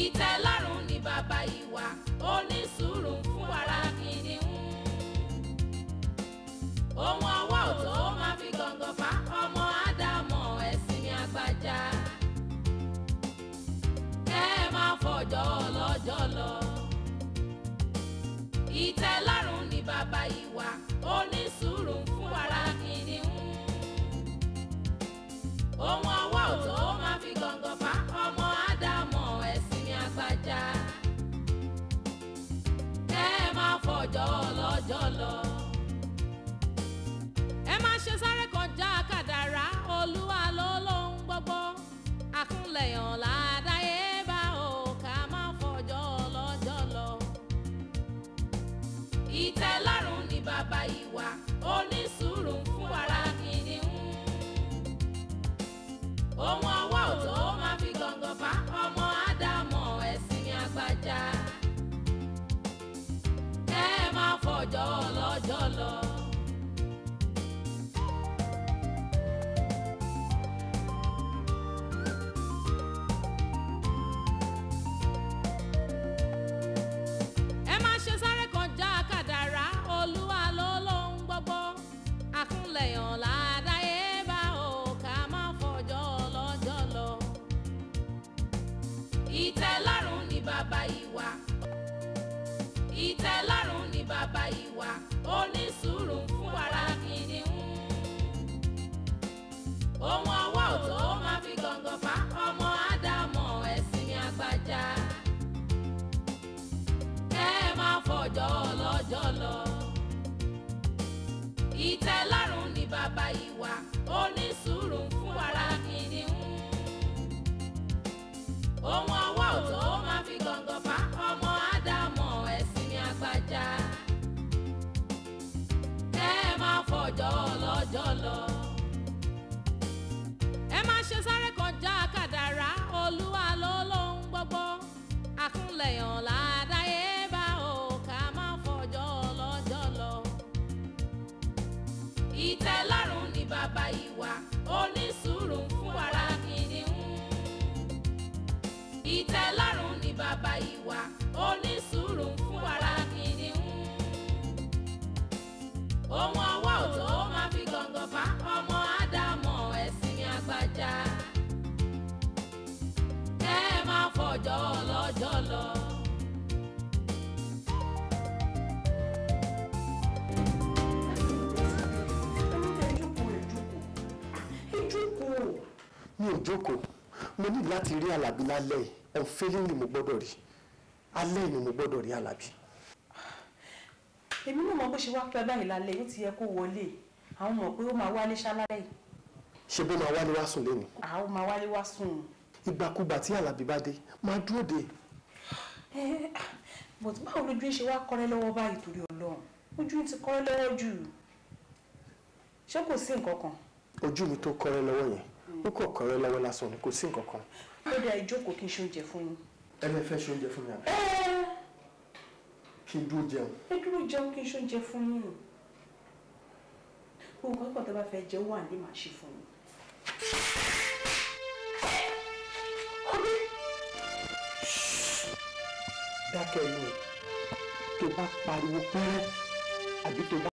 Ìtẹ́lọ́rùn ni bàbá ìwà, onísùúrù fún wàrà kìnìún. Ohun ọwọ́ ò tó máa fi gàngàn fà, ọmọ Ádámọ̀ ẹ̀sìn mi àgbàjá. Kẹ́ ẹ máa fọjọ́ ọlọ́jọ́ lọ. Ìtẹ́lọ́rùn ni bàbá ìwà, onísùúrù fún wàrà kìnìún. Ohun ọwọ́ ò tó máa fi gàngàn fà, ọmọ Ádámọ̀ ẹ̀sìn mi àgbàjá. Kẹ́ ẹ máa fọjọ́ ọlọ́jọ́ lọ. Ẹ má ṣe sáré kọjá kádàrá, Olúwa ló lóhun gbogbo. Àkúnlẹ̀yàn làdáyé bá o, ká má fọjọ́ ọlọ́jọ́ lọ. Ìtẹ́lọ́rùn ni bàbá ìwà, onísùúrù fún wàrà kìnìún. Ohun ọwọ́ ò tó máa fi gàngàn fà, ọmọ Ádámọ̀ ẹ̀sìn mi àgbàjá. Kẹ́ ẹ máa fọjọ́ ọlọ́jọ́ lọ. Ẹ má ṣe sáré kọjá kádàrá, Olúwa ló lóhun gbogbo. Àkúnlẹ̀yàn làdáyé bá o, ká má fọjọ́ ọlọ́jọ́ lọ. Ìtẹ́lọ́rùn ni bàbá ìwà. Ìtẹ́lọ́rùn ni bàbá ìwà, onísùúrù fún wàrà kìnìún. Ohun ọwọ́ ò tó máa fi gàngàn fà, ọmọ Ádámọ̀ ẹ̀sìn mi àgbàjá. Kẹ́ ẹ máa fọjọ́ ọlọ́jọ́ lọ. Ìtẹ́lọ́rùn ni bàbá ìwà, onísùúrù fún wàrà kìnìún. Ohun ọwọ́ ò tó máa fi gàngàn fà, ọmọ Ádámọ̀ ẹ̀sìn mi àgbàjá. Kẹ́ ẹ máa fọjọ́ ọlọ́jọ́ lọ. Ẹ má ṣe sáré kọjá kádàrá, Olúwa ló lóhun gbogbo. Àkúnlẹ̀yàn làdáyé bá o, ká má fọjọ́ ọlọ́jọ́ lọ. Ìtẹ́lọ́rùn ni bàbá ìwà, onísùúrù fún wàrà kìnìún. Ìtẹ́lọ́rùn ni bàbá ìwà, onísùúrù fún wàrà kìnìún. Ohun ọwọ́ ò tó máa fi gàngàn fà, ọmọ Ádámọ̀ ẹ̀sìn mi àgbàjá. Kẹ́ ẹ máa fọjọ́ ọlọ́jọ́ lọ. Mi ò jókòó, mo ní láti rí Àlàbí lálẹ́ yìí. Unfailingly mo gbọ́dọ̀ rí alẹ́ yìí ni mo gbọ́dọ̀ rí Àlàbí. Èmi náà mọ bó ṣe wá pẹ́ báyìí lálẹ́, ó ti yẹ kó wọlé. Àwọn mọ̀ pé ó máa wálé ṣálálẹ́ yìí. Ṣé bó máa wálé wá sùn lẹ́nu? Àwọn máa wálé wá sùn. Ìgbàkúgbà tí Àlàbí bá dé, máa dúró dè. But báwo lójú ń ṣe wá kọ́rẹ́ lọ́wọ́ báyìí torí Ọlọ́run? Ojú ń ti kọ́rẹ́ lọ́wọ́ jù. Ṣé kò sí nǹkan kan? Ojú mi tó kọ́rẹ́ lọ́wọ́ yẹn, ó kò kọ́rẹ́ lọ́wọ́ lásán ni, kò sí nǹkan kan. Ó dá ìjókòó kí n ṣe oúnjẹ fún yín. Ẹ lè fẹ́ ṣe oúnjẹ fún mi àbí? Kí n dúró jẹun. Ẹ dúró jẹun kí n ṣe oúnjẹ fún yín. Gbogbo nǹkan tó bá fẹ́ jẹ ó wà ní màá ṣe fún yín. Dákẹ́ inú ẹ̀ tó bá pariwo pẹ́rẹ́ àbí tó bá.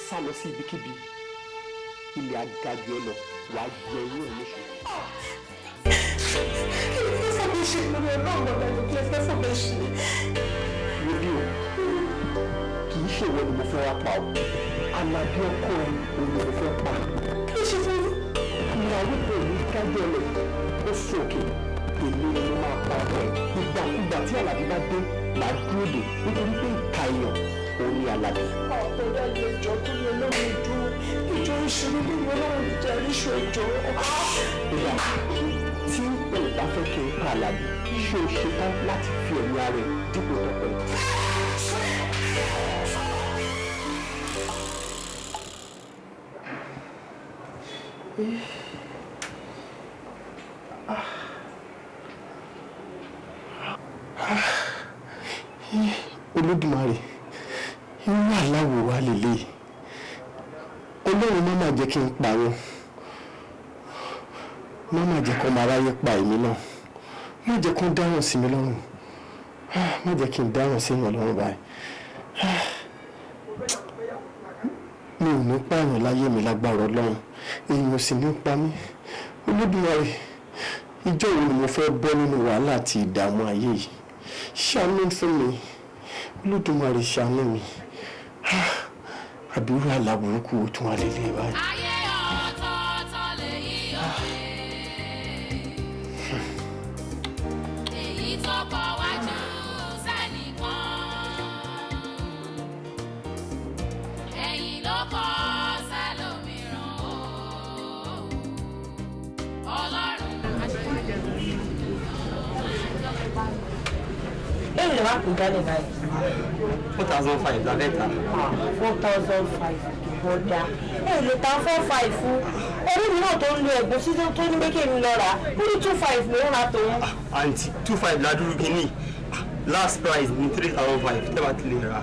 sá lọ sí ibikíbi, ilẹ̀ agajù ẹ lọ, wàá jẹ irú ẹ léṣe. Kí ló fẹ́ fọ́ mi ṣe lórí ọlọ́run ọ̀dà yóò kí ló fẹ́ fọ́ mi ṣe? Wo bí o, kì í ṣèwọ ni mo fẹ́ wá pa o. Àlàbí ọkọ ẹ òun ni mo fẹ́ pa. Kí ló ṣe fún mi? Ìyàwó kò ní kájọ rẹ̀ ó sòkè, èmi ni mo máa pa ọkọ ẹ. Ìgbàkúgbà tí Àlàbí bá dé, màá dúró dè nítorí pé ìka èèyàn òun ni Àlàbí. Ọ̀pọ̀lọpọ̀ ìjọ tó yẹ lọ́wọ́ ìjọ ìjọ ìṣòro lórí ọlọ́run ìjà ìṣó ìjọ. Ìyá tí o bá fẹ́ kí n pa Àlàbí, ṣé o ṣetán láti fi ẹ̀mí ara ẹ̀ dípò tọpẹ́? Olódùmarè, irú aláwo wa lélẹ́yìí. Ọlọ́run má má jẹ́ kí n pa wọn, má má jẹ́ kó máa ráyé pa èmi náà, má jẹ́ kó dáràn sí mi lọ́rùn, má jẹ́ kí n dáràn sí èèyàn lọ́rùn báyìí. Mi ò ní pààyàn láyé mi lágbára Ọlọ́run, èèyàn ò sì ní pa mí. Olódùmarè, ìjọ́ wo ni mo fẹ́ bọ́ nínú wàhálà àti ìdààmú ayé yìí? Ṣàánú fún mi, Olódùmarè, ṣàánú mi. Àbí irú àlá burúkú wo tún wà lélẹ̀ báyìí? Ayé ọ̀tọ̀ọ̀tọ̀ lèyí òye. Èyí tó kọ wájú sẹ́nìkan. Ẹ̀yìn ló kọ sẹ́lòmíràn o. Ọlọ́run Èló lè wá pè jálẹ̀ báyìí? 4,500 la fẹ́ tà. 4,500 bọ́dà. Ẹ lè ta 4,500 fún. Orí mi náà tó ń lo ẹ̀gúsí tó ní pé kí èmi lọ rà. Ó ní 2,500 ló ń ra tòun. Àǹtí 2,500 la dúró kínní. Last price ní 3,500 tẹ́ bá ti lè rà.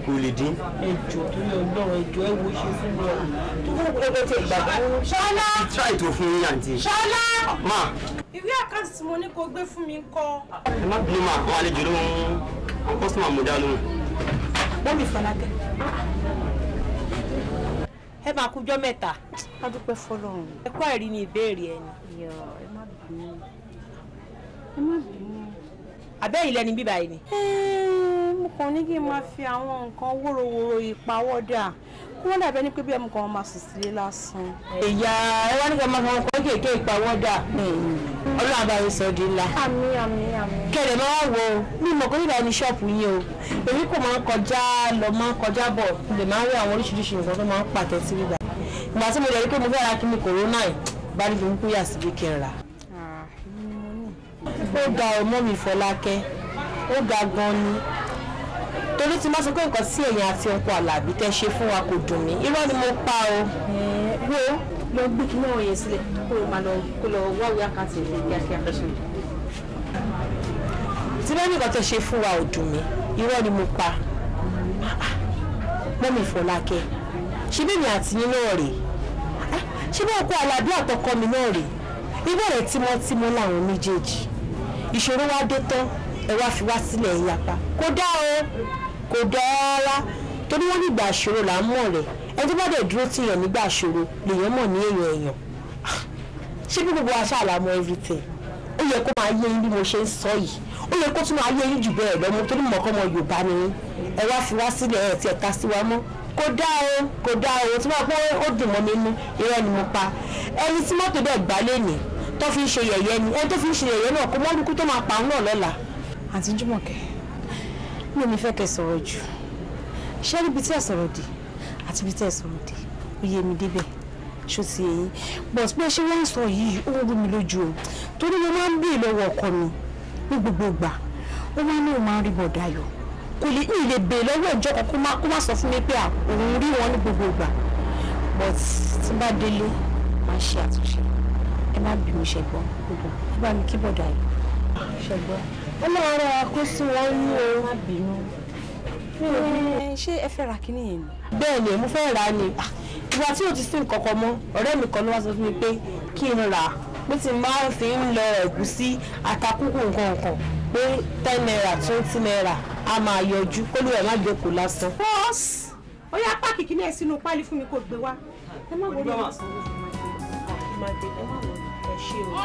Kò lè dín. Ẹjọ́ tó yọ Ọlọ́run ẹjọ́ ẹ wo ṣe fún mi ọ̀hún. Tó fún ẹgbẹ́ tí ìgbàgbọ́. Ṣọlá! Try tó fún yín àǹtí. Ṣọlá! Ma! Ìwé àkáǹtì tí mo ní kó gbé fún mi ńkọ́. Ẹ má bínú ma, àwọn àlejò ló ń àwọn kọ́sítọ́mà mo dá lóhùn. Mọ́mì Fọlákẹ́. Ẹ máa kújọ́ mẹ́ta. A dúpẹ́ fọlọ́run. Ẹ kú àìrí ni ìbéèrè ẹni. Yọ ẹ má bínú. Ẹ má bínú. Àbẹ́ ìlẹ́ni bíbá yìí ni. Mo kàn ní kí n máa fi àwọn nǹkan wóróworó ìpawọ́dà kó wọ́n dàbí ẹni pé bí ẹmu kan máa sùn sílé lásán. Ìyá ẹ wá nígbà máa fi àwọn nǹkan kéèké ìpawọ́dà. Ọlọ́run àbáyé sọ di ńlá. Àmín àmín àmín. Kẹ̀lẹ̀ máa wò ó, mi mọ̀ pé bíbá ni ṣọ́ọ̀pù yín o. Èmi kò máa ń kọjá lọ máa ń kọjá bọ̀, mo lè máa ń rí àwọn oríṣiríṣi nǹkan tó máa ń pàtẹ sí bíbá. Ìgbà tí mo lè rí pé mo fẹ́ ra kí ni kòrónà yìí, bá ní kí n kú yà síbi kí n rà. Ó ga ọmọ mi Fọlákẹ́, ó ga gan ni. Torí tí má sọ pé nǹkan tí ẹ̀yin àti ọkọ Àlàbí tẹ́ ṣe fún wa kò dùn mí, irọ́ ni mo pa o. Wo lọ gbé kí náà yẹn sílẹ̀ kó o máa lọ kó lọ wáwé àkáǹtì rẹ̀ kíákíá. Tí bá ní nǹkan tẹ́ ṣe fún wa ò dùn mí, irọ́ ni mo pa. Mọ́mì Fọlákẹ́, ṣé bí mi àti yín náà rèé? Ṣé bí ọkọ Àlàbí àtọkọ mi náà rèé? Ibẹ̀ rẹ̀ tímọ́tímọ́ làwọn méjèèjì. Ìṣòro wa dé tán, ẹ wá fi wá sílẹ̀ ẹ̀ yapa. Kò dá o, kò dá rárá. Torí wọ́n nígbà ìṣòro là ń mọ̀ rẹ̀. Ẹni tó bá dẹ̀ dúró tì yàn nígbà ìṣòro lèèyàn mọ̀ ní èèyàn èèyàn. Ṣé bí gbogbo aṣá là mọ̀ everything? Ó yẹ kó máa yé yín bí mo ṣe ń sọ yìí. Ó yẹ kó tún máa yé yín jù bẹ́ẹ̀ lọ, mo torí mọ̀ kọ́ ọmọ Yorùbá ni yín. Ẹ wá fi wá sílẹ̀ ẹ̀ tí ẹ̀ ta sí wa mọ́. Kò dá o, kò dá o, tí wọ́n pé ó dùn mọ́ mi nú, irọ́ ni mo pa. Ẹni tí mọ́tò dẹ̀ gbá lénìí tó fi ń ṣe yẹ̀yẹ́ ni, ẹni tó fi ń ṣe yẹ̀yẹ́ náà kò mọ́ orúkú tó máa pa òun náà lọ́la. Àǹtí Jùmọ̀kẹ́, mi ò ní fẹ́ kẹ́ sọ̀rọ̀ jù. Ṣé níbi tí ẹ sọ̀rọ̀ dé àti ibi tí ẹ sọ̀rọ̀ dé, ó yé mi débẹ̀, ṣó ti yé yín. But bí ẹ ṣe wọ́n ń sọ yìí, ó ń rú mi lójú o. Torí mo máa ń béèrè lọ́wọ́ ọkọ mi ní gbogbo ìgbà. Ó máa ń ní òun máa ń rí Bọ̀dáyọ̀. Kò lè ní lè béèrè lọ́wọ́ ìjọ kan kó má sọ fún mi pé òun rí wọn ní gbogbo ìgbà. But tí n bá délé, màá ṣe àtúnṣe. Ẹ má bínú ṣẹ̀gbọ́n, gbogbo ẹ bá mi kí Bọ̀dáyọ̀. Ṣẹ̀gbọ́n. Ọlọ́run ara kó sí wọn ní o. Má bínú. Ṣé ẹ fẹ́ ra kíní yẹn ni? Bẹ́ẹ̀ ni, mo fẹ́ rà á ni. Ìgbà tí o ti sí nǹkan kan mọ́, ọ̀rẹ́ mi kan ló wá sọ fún mi pé kí n rà á. Pé tí n máa fi ń lọ ẹ̀gúsí àtàkùkù nǹkan kan pé 10 naira 20 naira a máa yọjú kó lóye má jókòó lásán. Bọ́ọ̀sì Ó yá páàkì kí ní ẹ sínú páálí fún mi kó gbé wá. Ẹ má wọlé.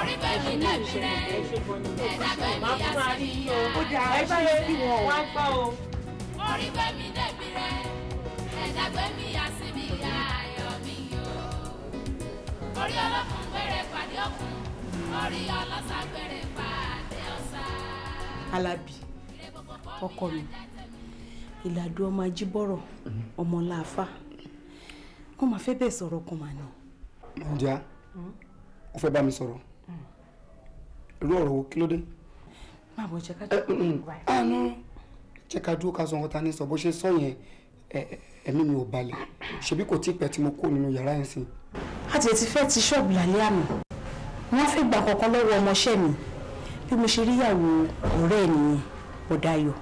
Orí gbẹ̀mí dẹ̀bi rẹ̀, ẹ̀dá gbẹ̀mí yá sí mi yá. Ó dà ẹ bá yẹ kí wọn o. Orí gbẹ̀mí dẹ̀bi rẹ̀, ẹ̀dá gbẹ̀mí yá sí mi yá ayọ̀ mi o. Orí ọlọ́kùn gbére pàdé ọ̀kùn, orí ọlọ́sà gbére pàdé ọ̀sà. Alábí ọkọ mi, ìlàdú ọmọ ajíbọ̀rọ̀ ọmọ láàfà, wọ́n máa fẹ́ bẹ́ẹ̀ sọ̀rọ̀ kan màá ní. Ǹjẹ́ o fẹ́ bá mi sọ̀rọ̀? Irú ọ̀rọ̀ wo, kí ló dé? Má bọ̀, jẹ́ ká jẹ́. Àánú, jẹ́ ká dúró ká sọ nǹkan ta ní sọ. Bó ṣe sọ yẹn, ẹ̀mí mi ò balẹ̀. Ṣebí kò tí ì pẹ́ tí mo kó nínú yàrá yẹn sí. A ti ti fẹ́ ti ṣọ́ọ̀bù lálẹ́ àná, wọ́n fẹ́ gbà kankan lọ́wọ́ ọmọọṣẹ́ mi. Bí mo ṣe ríyàwó ọ̀rẹ́ ẹ̀ nìyẹn, Ọ̀dàyọ̀.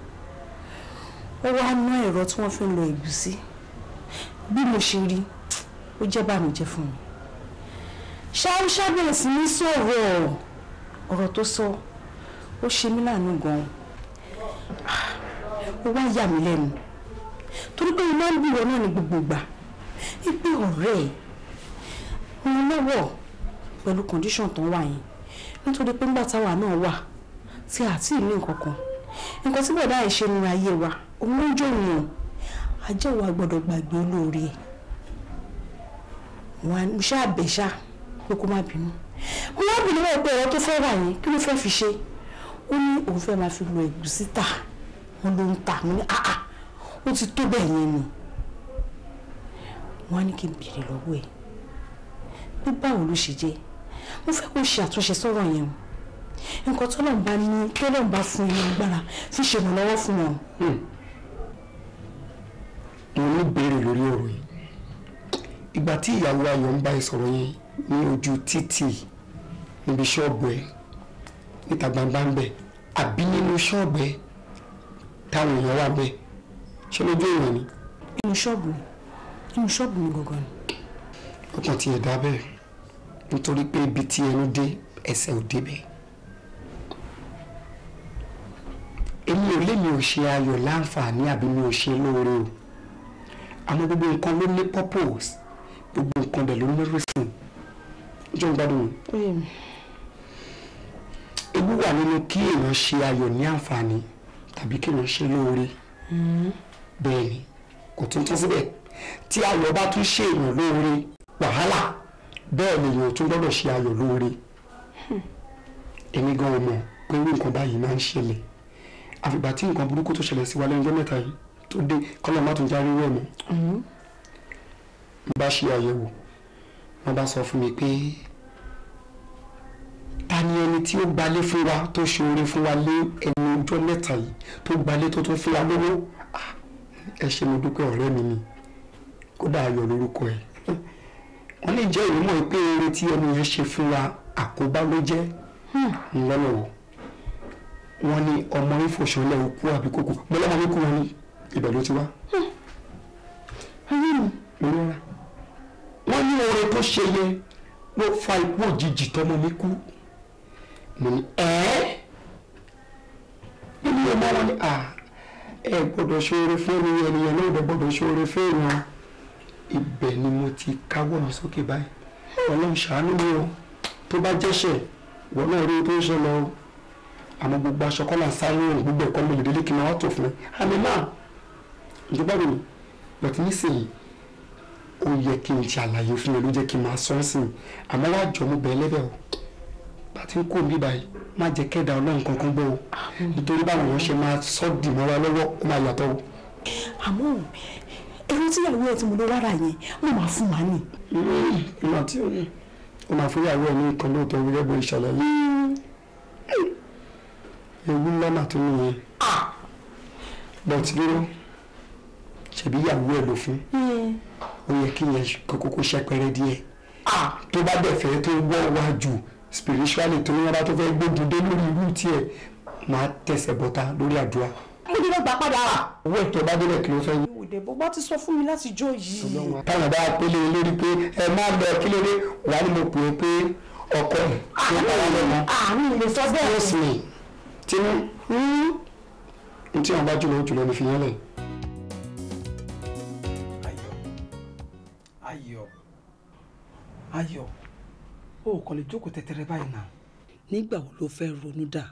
Ó wá ná ẹ̀rọ tí wọ́n fi ń lọ ẹ̀gúsí. Bí mo ṣe rí, ó jẹ́ bànújẹ́ fún mi. Ṣáúṣá bẹ̀rẹ̀ sí ní sọ̀rọ̀. Ọ̀rọ̀ tó sọ, ó ṣe mí láàánú gan-an. Ó wá yà mí lẹ́nu torí pé iná ń bí ìwọ náà ní gbogbo ìgbà wípé ọ̀rẹ́ ẹ̀ òun lọ́wọ́ pẹ̀lú condition tó ń wà yẹn, nítorí pé ńgbà táwa náà wà tí àti ìní nǹkan kan, nǹkan tí bọ̀dá ẹ̀ ṣe nínú ayé wa, òun ló ń jó òun o. Àjẹwò àgbọ̀dọ̀ gbàgbé olóore ẹ̀. Mo ṣáà bẹ̀ ṣá pé kó má bínú. Mo wá bínú wọ́n pé ẹ̀rọ tó fẹ́ rà yẹn, kí ló fẹ́ fi ṣe? Ó ní òun fẹ́ máa fi lo ẹ̀gúsí tà, wọn ló ń tà. Mo ní àà, ó ti tó bẹ́ẹ̀ yẹn ni. Wọ́n á ní kí n béèrè lọ́wọ́ ẹ̀ pé báwo ló ṣe jẹ́. Mo fẹ́ kó ṣe àtúnṣe sọ́rọ̀ yẹn o. Nǹkan tọ́lọ́run bá ní, tọ́lọ́run bá fún yín agbára fi ṣèrànlọ́wọ́ fún wọn. Mo ní béèrè lórí ọ̀rọ̀ yìí. Ìgbà tí ìyàwó Ayọ̀ ń bá ẹ sọ̀rọ̀ yẹn ní ojú títì níbi ṣọ́ọ̀bù ẹ níta gbangba ń bẹ̀, àbí nínú ṣọ́ọ̀bù ẹ táwọn èèyàn wà bẹ́ẹ̀, ṣé lójú èèyàn ni? Inú ṣọ́ọ̀bù ni, inú ṣọ́ọ̀bù mi gangan ni. Ó kàn tiẹ̀ dá bẹ́ẹ̀ nítorí pé ibi tí ẹnu dé, ẹsẹ̀ ò débẹ̀. Èmi ò lémi ò ṣe Ayọ̀ láǹfààní àbí mi ò ṣe lóore o, àmọ́ gbogbo nǹkan ló ní purpose, gbogbo nǹkan dẹ̀ ló ní reason. Jọ ń gbádùn mi. Ewu wà nínú kí èèyàn ṣe Ayọ̀ ní àǹfààní tàbí kí èèyàn ṣe lóore. Bẹ́ẹ̀ ni, kò tún tán síbẹ̀. Tí Ayọ̀ bá tún ṣe èèyàn lóore, wàhálà. Bẹ́ẹ̀ ni èèyàn tún gbọ́dọ̀ ṣe Ayọ̀ lóore. Èmi gan ò mọ̀ pé irú nǹkan báyìí máa ń ṣẹlẹ̀, àfìgbà tí nǹkan burúkú tó ṣẹlẹ̀ sí wa lẹ́nu ọjọ́ mẹ́ta yìí tó dé. Kọ́lọ́ má tún járe rẹ̀ mọ́. N bá ṣe àyẹ̀wò, wọ́n bá sọ fún mi pé ta ni ẹni tí ó gbalé fún wa, tó ṣe oore fún wa lé ẹnu ọjọ́ mẹ́ta yìí, tó gbalé tó tún fún wa lówó? Ẹ ṣé, mo dúpẹ́, ọ̀rẹ́ mi ni, kódà Ayọ̀ lórúkọ ẹ̀. Wọ́n lè jẹ́ ìrúmọ̀ pé oore tí ẹni yẹn ṣe fún wa, àkóbá ló jẹ́. Ńlọ́nà wò? Wọ́n ní ọmọ ìfòṣọlẹ̀ òkú àbí kókó mo lọ́mọ mi kú. Wọn ní ibẹ̀ ló ti wá. Wọ́n ní oore tó ṣe yẹn ló fa ikú òjijì tọmọ mi kú. Mo ní ẹ́ẹ́ nínú ọmọ wọn ni à ẹ gbọ́dọ̀ ṣoore fún ẹni, ènìyàn náà dẹ̀ gbọ́dọ̀ ṣoore fún èèyàn. Ibẹ̀ ni mo ti káwọ́ mi sókè báyìí. Ọlọ́run ṣàánú mi o. Tó bá jẹ́ṣẹ̀, ìwọ náà rí tó ń ṣẹlẹ̀ o. Àmọ́ gbogbo aṣọ kọ́ là ń sáré òun, gbogbo ẹ̀kọ́ mi lè délé kí n máa tó fún mi. Àmì náà ìjọba mi bọ̀tí nísìnyí, ó yẹ kí n ṣàlàyé fún ẹ, ló jẹ́ kí n máa sọ ọ́ sìn. Àmọ́ wá jọ, mo bẹ̀ ẹ́ lẹ́bẹ̀ o. Bá ti ń kó mi báyìí, má jẹ́ kẹ́dà Ọlọ́run kankan gbọ́ o, nítorí báwọn èèyàn ṣe máa sọ́ dì mọ́ wa lọ́wọ́, ó máa yàtọ̀ o. Àmọ́ ẹ̀rọ tíyàwó ẹ̀ tí mo lọ rárá yẹn, mo máa fún wa ní. Ìgbà tí ó máa fún ìyàwó ẹ̀ ní nǹkan lóòótọ́, gẹ́gẹ́ bó ìṣàlàyé, ewu ńlá mà tó nìyẹn. Bọ̀tí dúró, ṣebí ìyàwó ẹ̀ ló fún, ó yẹ kí yẹn kókó ṣẹpẹrẹ díẹ̀. Tó bá dẹ̀ fẹ́ tó wọ́ wá jù spiritually, tó ní wọn bá tó fẹ́ gbógun dé lórí irú tiẹ̀, máa tẹ̀sẹ̀ bọ́ta lórí àdúrà. Mo ní lọ gbà padà. Owó ètò bá délẹ̀, kí ló fẹ́ yín? Ìwòdè bó bá ti sọ fún mi láti jó yìí. Táwọn bá pélé lórí pé ẹ má lọ, kí ló dé? Wà ní mo pè é pé ọkọ ẹ tó bá wà lọ́mọ. Àmì lè sọ bẹ́ẹ̀. Trust me, tinú n tí wọn bá jùlọ jùlọ ní fi yẹn lẹ. Ayọ̀. Ayọ̀, Ayọ̀, o kàn lè jókòó tẹ̀tẹ̀rẹ̀ báyìí náà. Nígbà wo ló fẹ́ ronú dà?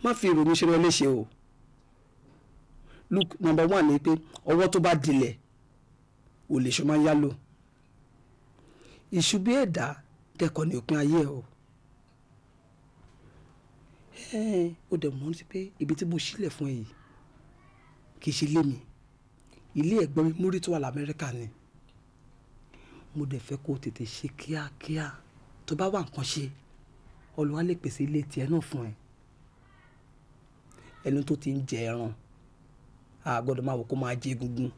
Má fi ìrònú ṣe rẹ léṣe o. Look, number one ni pé ọwọ́ tó bá dilẹ̀ ò lè ṣe máa yá lò. Ìṣubú ẹ̀dá dẹ́kọ̀ ní òpin ayé ẹ o. Ó dẹ̀ mọ̀ ní pé ibi tí mo sílẹ̀ fún ẹ yìí kì í ṣe ilé mi, ilé ẹ̀gbọ́n mi múrí tó wà l'Amẹ́ríkà ni. Mo dẹ̀ fẹ́ kó o tètè ṣe kíákíá, tó bá wà nǹkan ṣe, Olúwa lè pèsè ilé tiẹ̀ náà fún ẹ. Ẹni tó ti ń jẹ ẹran, a gbọ́dọ̀ máa wò kó máa jẹ egungun.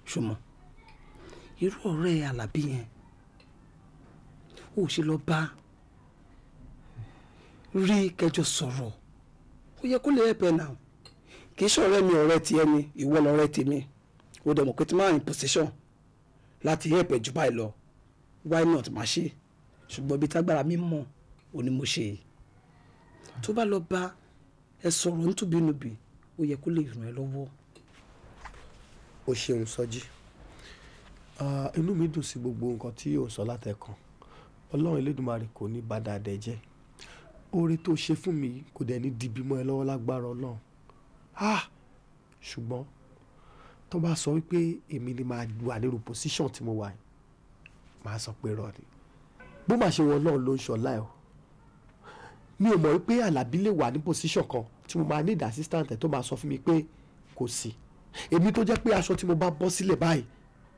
Ṣùgbọ́n irú ọ̀rẹ́ Àlàbí yẹn, ó ṣe lọ bá rí kẹjọ sọ̀rọ̀, ó yẹ kó lè ẹ̀pẹ̀ náà. Kì í ṣọ̀rẹ́ mi, ọ̀rẹ́ tiẹ̀ ni, ìwọ lọ̀rẹ́ tèmi. Ó dẹ̀ mọ̀ pé tí máa in position láti ẹ̀pẹ̀ jù báyìí lọ, why not máa ṣe? Ṣùgbọ́n ibi tágbára mi mọ̀ ò ní mo ṣe. Tó bá lọ bá ẹ sọ̀rọ̀ nítubínubì, ó yẹ kó lè ràn ẹ́ lọ́wọ́. O ṣeun Sọjí, inú mi dùn sí gbogbo nǹkan tí ò ń sọ látẹ̀kàn. Ọlọ́run Elédùmarè kò ní bá dáadáa jẹ́. Oore tó ṣe fún mi kò dẹ̀ ní dibi mọ́ ẹ lọ́wọ́ lágbára Ọlọ́run. Ṣùgbọ́n tó bá sọ wípé èmi ni màá wà nírú position tí mo wà yìí, màá sọ pé irọ́ ni. Bó má ṣe wọ Ọlọ́run ló ń ṣọlá ẹ̀ o. Mi ò mọ̀ wípé Àlàbí lè wà ní position kan tí mo máa need assistant ẹ̀ tó máa sọ fún mi pé kò sí. Èmi tó jẹ́ pé aṣọ tí mo bá bọ́ sílẹ̀ báyìí,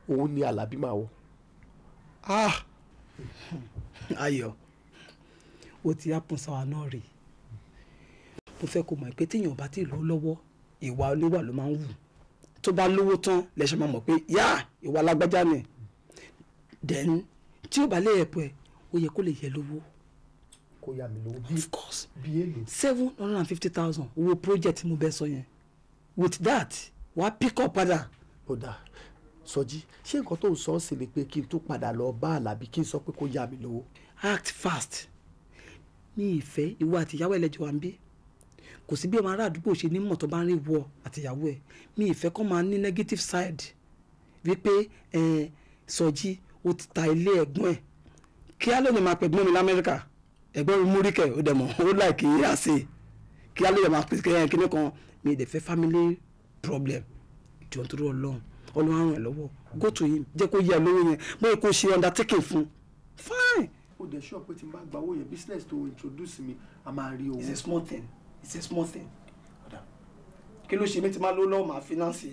òun ni Àlàbí máa wọ̀. Ayọ̀, ó ti happen sáwa náà rí. Mo fẹ́ kó mọ̀ pé téèyàn bá ti lówó lọ́wọ́, ìwà oníwà ló máa ń wù. Tó bá lówó tán lẹ́sẹ̀ máa mọ̀ pé yá ìwà alágbájá ni. Then tí ó bá lè ẹ̀pọ̀ ẹ̀, ó yẹ kó lè yẹ lówó. Kó yá mi lówó. Of course. Bí èlò. 750,000 owó project mo bẹ́ sọ yẹn. With that, wàá pick up padà. Ó dáa Sọjí, ṣé nǹkan tó ń sọ sí ni pé kí n tún padà lọ bá Àlàbí kí n sọ pé kó yá mi lówó? Act fast. Mi ìfẹ́ ìwọ àti ìyàwó ẹlẹ́jọ́ wa ń bí. Kò sí bí ọmọ ará àdúgbò ṣe ní mọ̀ tó bá ń rí wọ àtìyàwó ẹ̀. Mi ìfẹ́ kọ́ máa ní negative side wípé Sọjí ó ti ta ilé ẹ̀gbọ́n ẹ̀. Kí á lóye máa pẹ̀gbọ́n mi l'Amẹ́ríkà, ẹ̀gbọ́n mi múríkẹ̀ ó dẹ̀ mọ̀ ó láìkí àṣẹ. Kí á lóye máa pè kíní kan, mi ì dẹ̀ fẹ́ family problem. Jọ̀ọ́ nítorí Ọlọ́run, Ọlọ́run á ràn ẹ́ lọ́wọ́. Go to him, jẹ́ kó yẹ lówó yẹn, bóyá kó ṣe undertaking fún. Fine. Ó dẹ̀ sure pé tí n bá gba owó yẹn, business tó introduce mi, a máa rí owó. It's a small thing. It's a small thing. Kí ló ṣe mí tí máa lówó lọ́wọ́, máa finance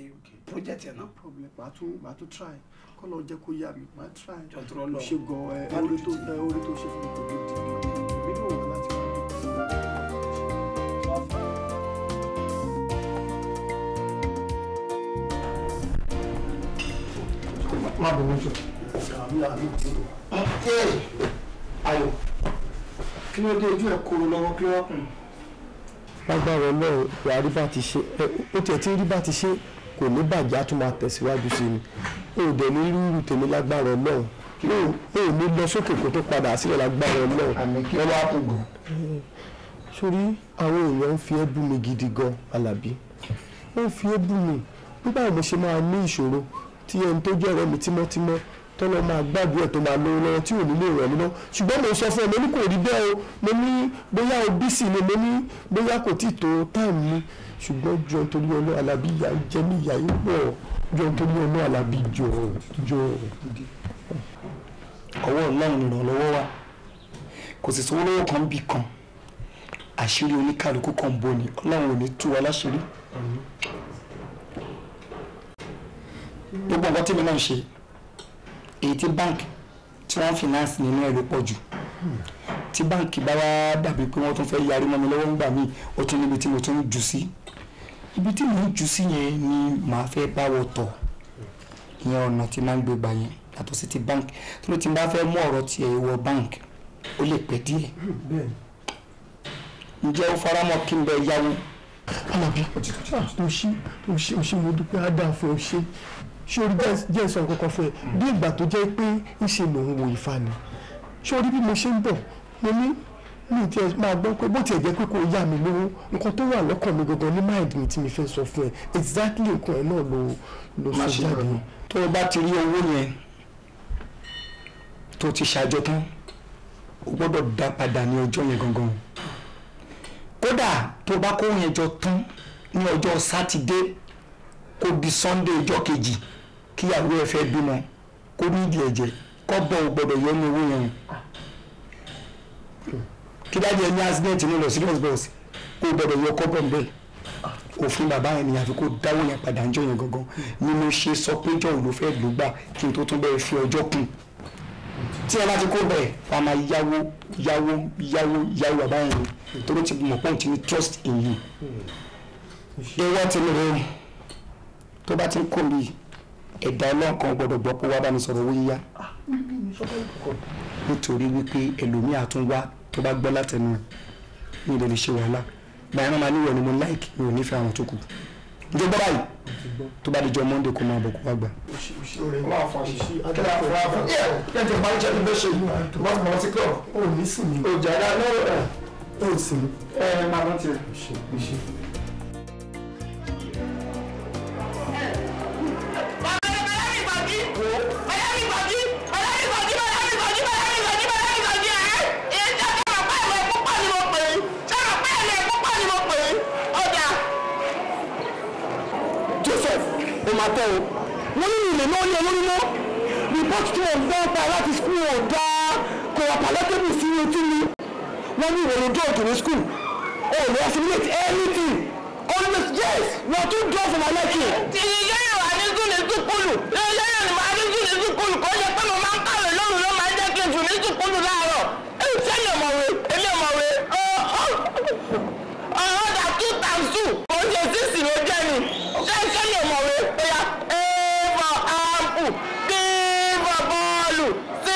project yẹn náà. No problem, màá tún try. Kọ́ lọ jẹ́ kó yá mi, màá try. Jọ̀ọ́ nítorí Ọlọ́run. Ó ṣe gan-an, oore tó ṣe fún mi kò ní dìbò. Èmi náà wà láti wá dùn. Má bọ̀ jù. Ayọ̀, kí ló dé ojú ẹ̀ kóró lọ́wọ́, kí ló wá kùn? Lágbára Ọlọ́run, ìwà rí bá ti ṣe, ó tiẹ̀ tí rí bá ti ṣe kò ní bàjẹ́, á tún máa tẹ̀síwájú sí ni. Ó dẹ̀ ní rúurú tèmi lágbára Ọlọ́run. Ó ní lọ sókè kó tó padà sílẹ̀ lágbára Ọlọ́run. Àmì kí ló wá kùn gan? Sórí àwọn èèyàn ń fi ẹ́ bú mi gidi gan, Àlàbí. Ó ń fi ẹ́ bú mi. Nígbà wo mo ṣe máa ní ìṣòro tí ẹni tó jẹ́ ọ̀rẹ́ mi tímọ́tímọ́ tọ́lọ́ máa gbàdúrà tó máa lówó lọ́wọ́ tí ò ní lè ràn mí lọ́wọ́. Ṣùgbọ́n mo sọ fún ẹ, mo ní kò rí bẹ́ẹ̀ o, mo ní bóyá o bísí ni, mo ní bóyá kò tí tó táìmù mi. Ṣùgbọ́n jọ nítorí Ọlọ́run Àlàbí, ìyà ń jẹ mí, ìyà yìí pọ̀. Jọ nítorí Ọlọ́run Àlàbí, jọ jọ. Ọwọ́ Ọlọ́run ìrànlọ́wọ́ wa, kò sì sówó lọ́wọ́ kan bí kan. Àṣírí oníkálukú kan bò ní, Ọlọ́run ò ní tú wa láṣìírí. Gbogbo nǹkan tí mi náà ń ṣe, èyí tí báǹkì tí wọ́n finance nínú ẹ̀ ló pọ̀ jù. Tí báǹkì bá wá dàbí pé wọ́n tún fẹ́ yarí mọ́ mi lọ́wọ́ ńgbà míì, ó tún níbi tí mo tún ń jù sí. Ibi tí mo ń jù sí yẹn ni màá fẹ́ bá wọ tọ̀. Ìyẹn ọ̀nà tí máa ń gbé gbà yẹn yàtọ̀ sí ti báǹkì. Tó ló ti bá fẹ́ mú ọ̀rọ̀ tiẹ̀ wọ báǹkì, ó lè pẹ́ díẹ̀. Ǹjẹ́ ó faramọ́ kí n bẹ yáwó? Àlàbí, tó ṣe mo dúpẹ́, á dáa fún ọ ṣe. Ṣé orí jẹ́ ìsọ̀ kankan fún ẹ bí ìgbà tó jẹ́ pé ń ṣe lòun wo Ifá ni. Ṣé orí bí mo ṣe ń bọ̀, mo ní Mi tiẹ̀ máa gbọ́ pé bó tiẹ̀ jẹ́ pé kò yá mi lówó, nǹkan tó wà lọ́kàn mi gangan ní mind mi tí mi fẹ́ sọ fún ẹ, exactly nǹkan ẹ náà ló sọ jáde. Tó o bá ti rí owó yẹn tó ti ṣàjọ tán, o gbọ́dọ̀ dá padà ní ọjọ́ yẹn gangan. Kódà tó o bá kó yẹn jọ tán ní ọjọ́ sátidé, kó di sunday ọjọ́ kejì kíyàwó ẹ fẹ́ bímọ, kó ní ìdí ẹ̀jẹ̀ kọ́bọ̀ ò gbọ́dọ̀ yọ ní owó yẹn. Kí dájú ẹ ní accident ní lọ serious bus, kó gbọ́dọ̀ yọ kọ́bọ̀ ń bẹ̀. Òfin bàbá yẹn ni àfi kó dáwó yẹn padà ń jọ yẹn gangan ni mo ṣe sọ pé jọ̀wọ́ ló fẹ́ ló gbà kí n tó tún bẹ́ẹ̀ fi ọjọ́ kún. Tí ẹ bá ti kó bẹ́ẹ̀, wàá máa yáwó yáwó yáwó yáwó bàbá yẹn ni, torí ti mọ̀ pé òun ti ní trust in you. Ewé ti mi rẹ̀ tó bá ti ń kó mi, ẹ̀dá ọlọ́kan gbọ́dọ̀ gbọ́ pé wá bá mi sọ̀rọ̀ owó yíyá, nítorí wípé ẹlòmíà tún wá tó bá gbọ́ látẹnu ẹ̀ ní ilẹ̀ lè ṣe wàhálà. Báyìí náà máa níwọ̀ ni mo like, mi ò nífẹ̀ẹ́ àwọn tó kù. Njẹ́ gbọ́ báyìí, tó bá di jọ Monday kó máa bọ̀ kó wá gbà. Wọ́n ní ilé náà ní olórí mọ́ report tí wọ́n gbọ́ pa láti school ò dáa, kò wà palatable sí etí mi. Wọ́n ní ìwọ̀n ojú ọ̀tún ní school o lè assimilate anything always. Yes, you are too dull for my liking. Ìyá yóò wà ní sùn ní sùkúlù, ìyá yóò wà ní sùn ní sùkúlù, kò ṣe pé mo máa ń kàwé lóru ló máa ń jẹ́ kí n sùn ní sùkúlù láàárọ̀. Sẹ́mi ọ̀mọ̀wé, èmi ọ̀mọ̀wé, ọ̀dà 2 times 2 kò ṣe 6 ló jẹ́ ni. Sẹ́mi ọ̀mọ̀wé, oya A for apple, B for bọ́ọ̀lù, C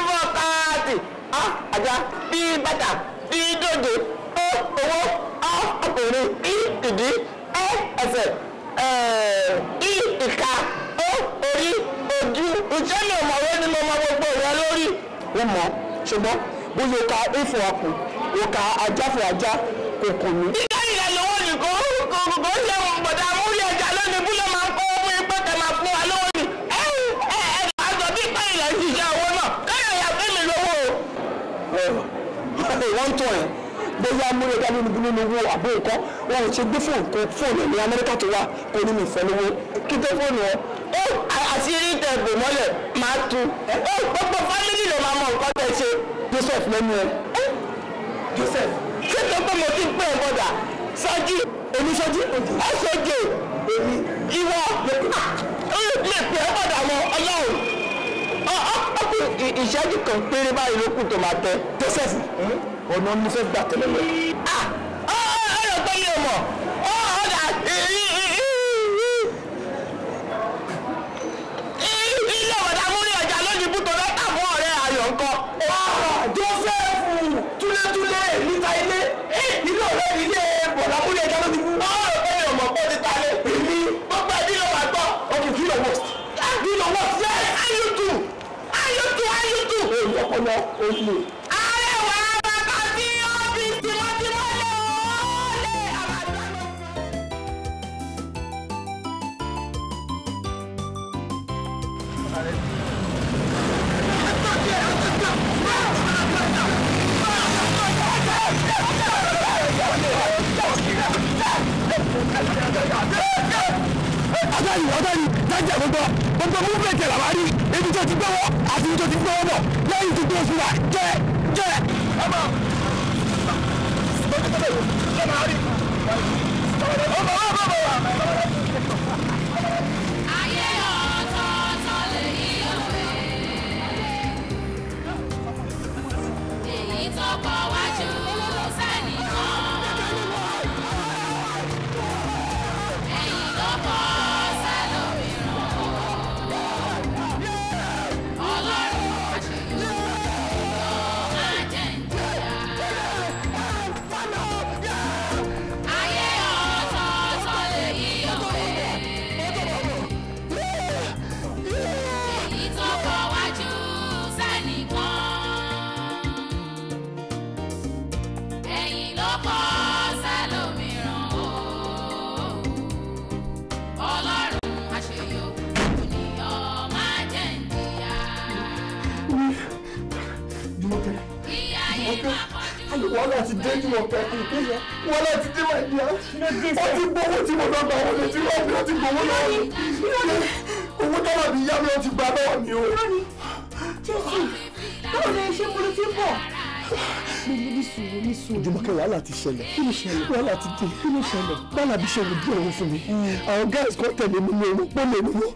for káàtì, A ajá, B bàtà, D dòdò, O owó, A ọkùnrin, I ìdí, E ẹsẹ̀, I ìka, O orí, ojú. Sẹ́mi ọ̀mọ̀wé ni mo mọ gbogbo ìyẹn lórí. Wọ́n mọ̀, ṣùgbọ́n bóyá o ka A for apple, o ka ajá for ajá, kò kàn mí. Ìgbà ìyá lówó nìkan kò ṣe bọ̀dà múrí ẹja lónìí bú ló máa ń kó owó ipò tẹ̀ máa fún wa lówó ni. Ẹ ẹ ẹ àgbọ̀ bí ìpá ìlẹ̀ ń ṣiṣẹ́ owó náà káyọ̀ ìyá fún mi lówó o. Wọ́n ń tọ́ ẹ̀ bóyá múrí ẹja lónìí bú nínú owó àbó nǹkan, wọn ò ṣe gbé fóònù kó fóònù ẹ̀ ní Amẹ́ríkà tó wà kó ní mi ìfẹ́ lówó kí tó fóònù ẹ. Ó àṣírí tẹ bò mọ́lẹ̀ máa tu. Ó gbogbo fámìlì ló máa mọ nǹkan tẹ ṣe. Joseph lẹ́nu ẹ. Joseph ṣé tó pé mo ti pè é bọ̀dà sọ́jí Oníṣọ́jí ẹ̀sọ́jì èmi ìwọ lè pè é bọ̀dà mọ́ ọlọ́run. Ọkùnrin ìṣẹ́jú kan péré báyìí ló kù tó máa tẹ. Joseph ọ̀nà mo fẹ́ gbà tẹ́lẹ̀ lọ. Ọ̀rọ̀ tó yẹ mọ̀ ọ̀dà ilé ọ̀dà múrí ọjà lónìí bútó lọ́tà fún ọ̀rẹ́ ayọ̀ ńkọ́. Joseph túlétúlé níta ilé ilé ọ̀rẹ́ mi ilé bọ̀dà múrí ẹja lónìí bú. Ọ̀rọ̀ tó yẹ mọ̀ kó ti ta lé. Èmi gbogbo ẹbí ló máa gbọ́. Okay, do your worst. Do your worst. Yes, I you too. I you too. I you too. Èyí ọpọlọ olè. Arẹwà bàbá tí ó fi tìmọ́tìmọ́ lé o lé àbájá. Ọ̀gáyìí ọ̀gáyìí dájà gbogbo gbogbo movement ẹ̀ làwọn rí ibi tó ti gbọ́wọ́ àti ibi tó ti gbọ́wọ́ bọ̀ lẹ́yìn tó gbé oṣù wa jẹ́ jẹ́. Ayé ọ̀tọ̀ọ̀tọ̀ lèyí òwe. Èyí tó kọ wájú sẹ́nìkan. Ẹ̀yìn ló kọ sẹ́lòmíràn. Ọlọ́run àṣeyọrí ló máa jẹ́ ń jìyà. Ayé ọ̀tọ̀ọ̀tọ̀ lèyí òwe. Wàhálà ti dé Jùmọ̀kẹ́. Wàhálà ti dé my dear. Ó ti gbowó tí mo lọ gbà wọlé tí wọ́n fi ó ti gbowó lọ́wọ́ mi. Owó tọ́lá mi yá mi ó ti gbà lọ́wọ́ mi o. Jésù, báwo ni ṣé mo ló ti ń bọ̀? Ní sùúrù, ní sùúrù. Jùmọ̀kẹ́, wàhálà ti ṣẹlẹ̀. Kí ló ṣẹlẹ̀? Wàhálà ti dé. Kí ló ṣẹlẹ̀? Bọ́lá bí ṣe rò bí òun fún mi. Àwọn guys kan tẹ̀lé mi ní owó pọ́nlẹ̀ mi wọ́n.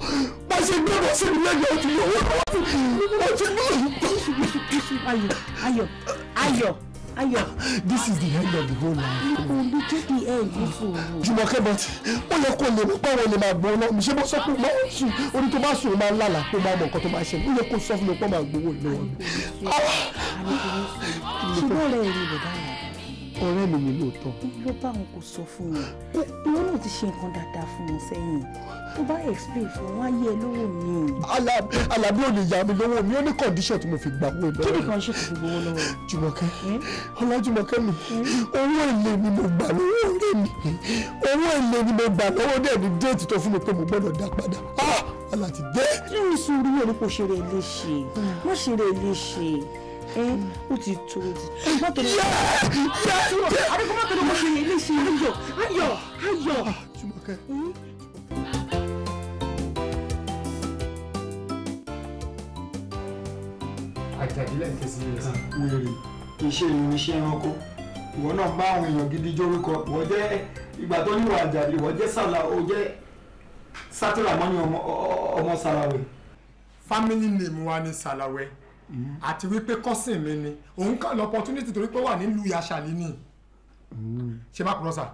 Bá ṣe gbé bọ́ sí mi lẹ́yìn ó ti yọ owó lọ́wọ́ mi. Ó ti lọ. Ayọ̀, Ayọ̀, Ayọ̀, Ayọ̀. This is the end of the whole life. Kò lè jẹ́ the end, ní sùúrù. Jùmọ̀kẹ́, but ó yẹ kó lè mọ̀ pé àwọn lè máa gbọ́ náà. Mi ṣe bọ́ sọ pé ó máa ń sùn. Orí tó bá sùn ó máa ń lálàá pé ó máa mọ nǹkan tó máa ṣẹlẹ̀. Ó yẹ kó sọ fún mi pé ó máa gbowó lọ́wọ́ mi. Ṣùgbọ́n ọ̀rẹ́ rẹ̀ ni bọ̀dá rẹ̀. Ọ̀rẹ́ mi ni lóòótọ́. Ló bá wọn kò sọ fún wọn. Ìwọ náà ti ṣe nǹkan dáadáa fún wọn sẹ́yìn. Tó bá explain fún wọn, á yẹ ẹ lówó mi. Àlàbí ò lè yá mi lówó mi, ó ní condition tí mo fi gbà owó lọ́wọ́. Kí ni condition tó fi gbowó lọ́wọ́ rẹ̀? Jùmọ̀kẹ́, Ọlájùmọ̀kẹ́ mi, owó èlé ni mo gbà lọ́wọ́ ọ̀rẹ́ mi. Owó èlé ni mo gbà lọ́wọ́ dẹ̀ ní déètì tó fún mi pé mo gbọ́dọ̀ dá padà. Wàhálà ti dé. Ní sùúrù yóò ní kò ṣe rẹ̀ léṣe. Má ṣe rẹ̀ léṣe. Ó ti tó, ó ti tó. Má torí àdúgbò, má torí mo ṣe rẹ̀ léṣe. Ayọ̀, Ayọ̀, Ayọ̀. Jùmọ̀kẹ́. Àjàdí lẹ́ǹkẹ́ sí rẹ̀ sí. Wèrè iṣẹ́ irinṣẹ́ ẹranko, ìwọ náà bá àwọn èèyàn gidi jórúkọ. Ìwọ jẹ́ ìgbà tó níwà Àjàdí, ìwọ jẹ́ sàlà, ó jẹ́ sátìrà mọ́ni ọmọ Sàlàwẹ̀. Family name wa ni Sàlàwẹ̀, àti wípé cousin mi ni òun kàn lọ opportunity torí pé wà nílùú Yasali ni. Ṣé má kúrọ́ sà,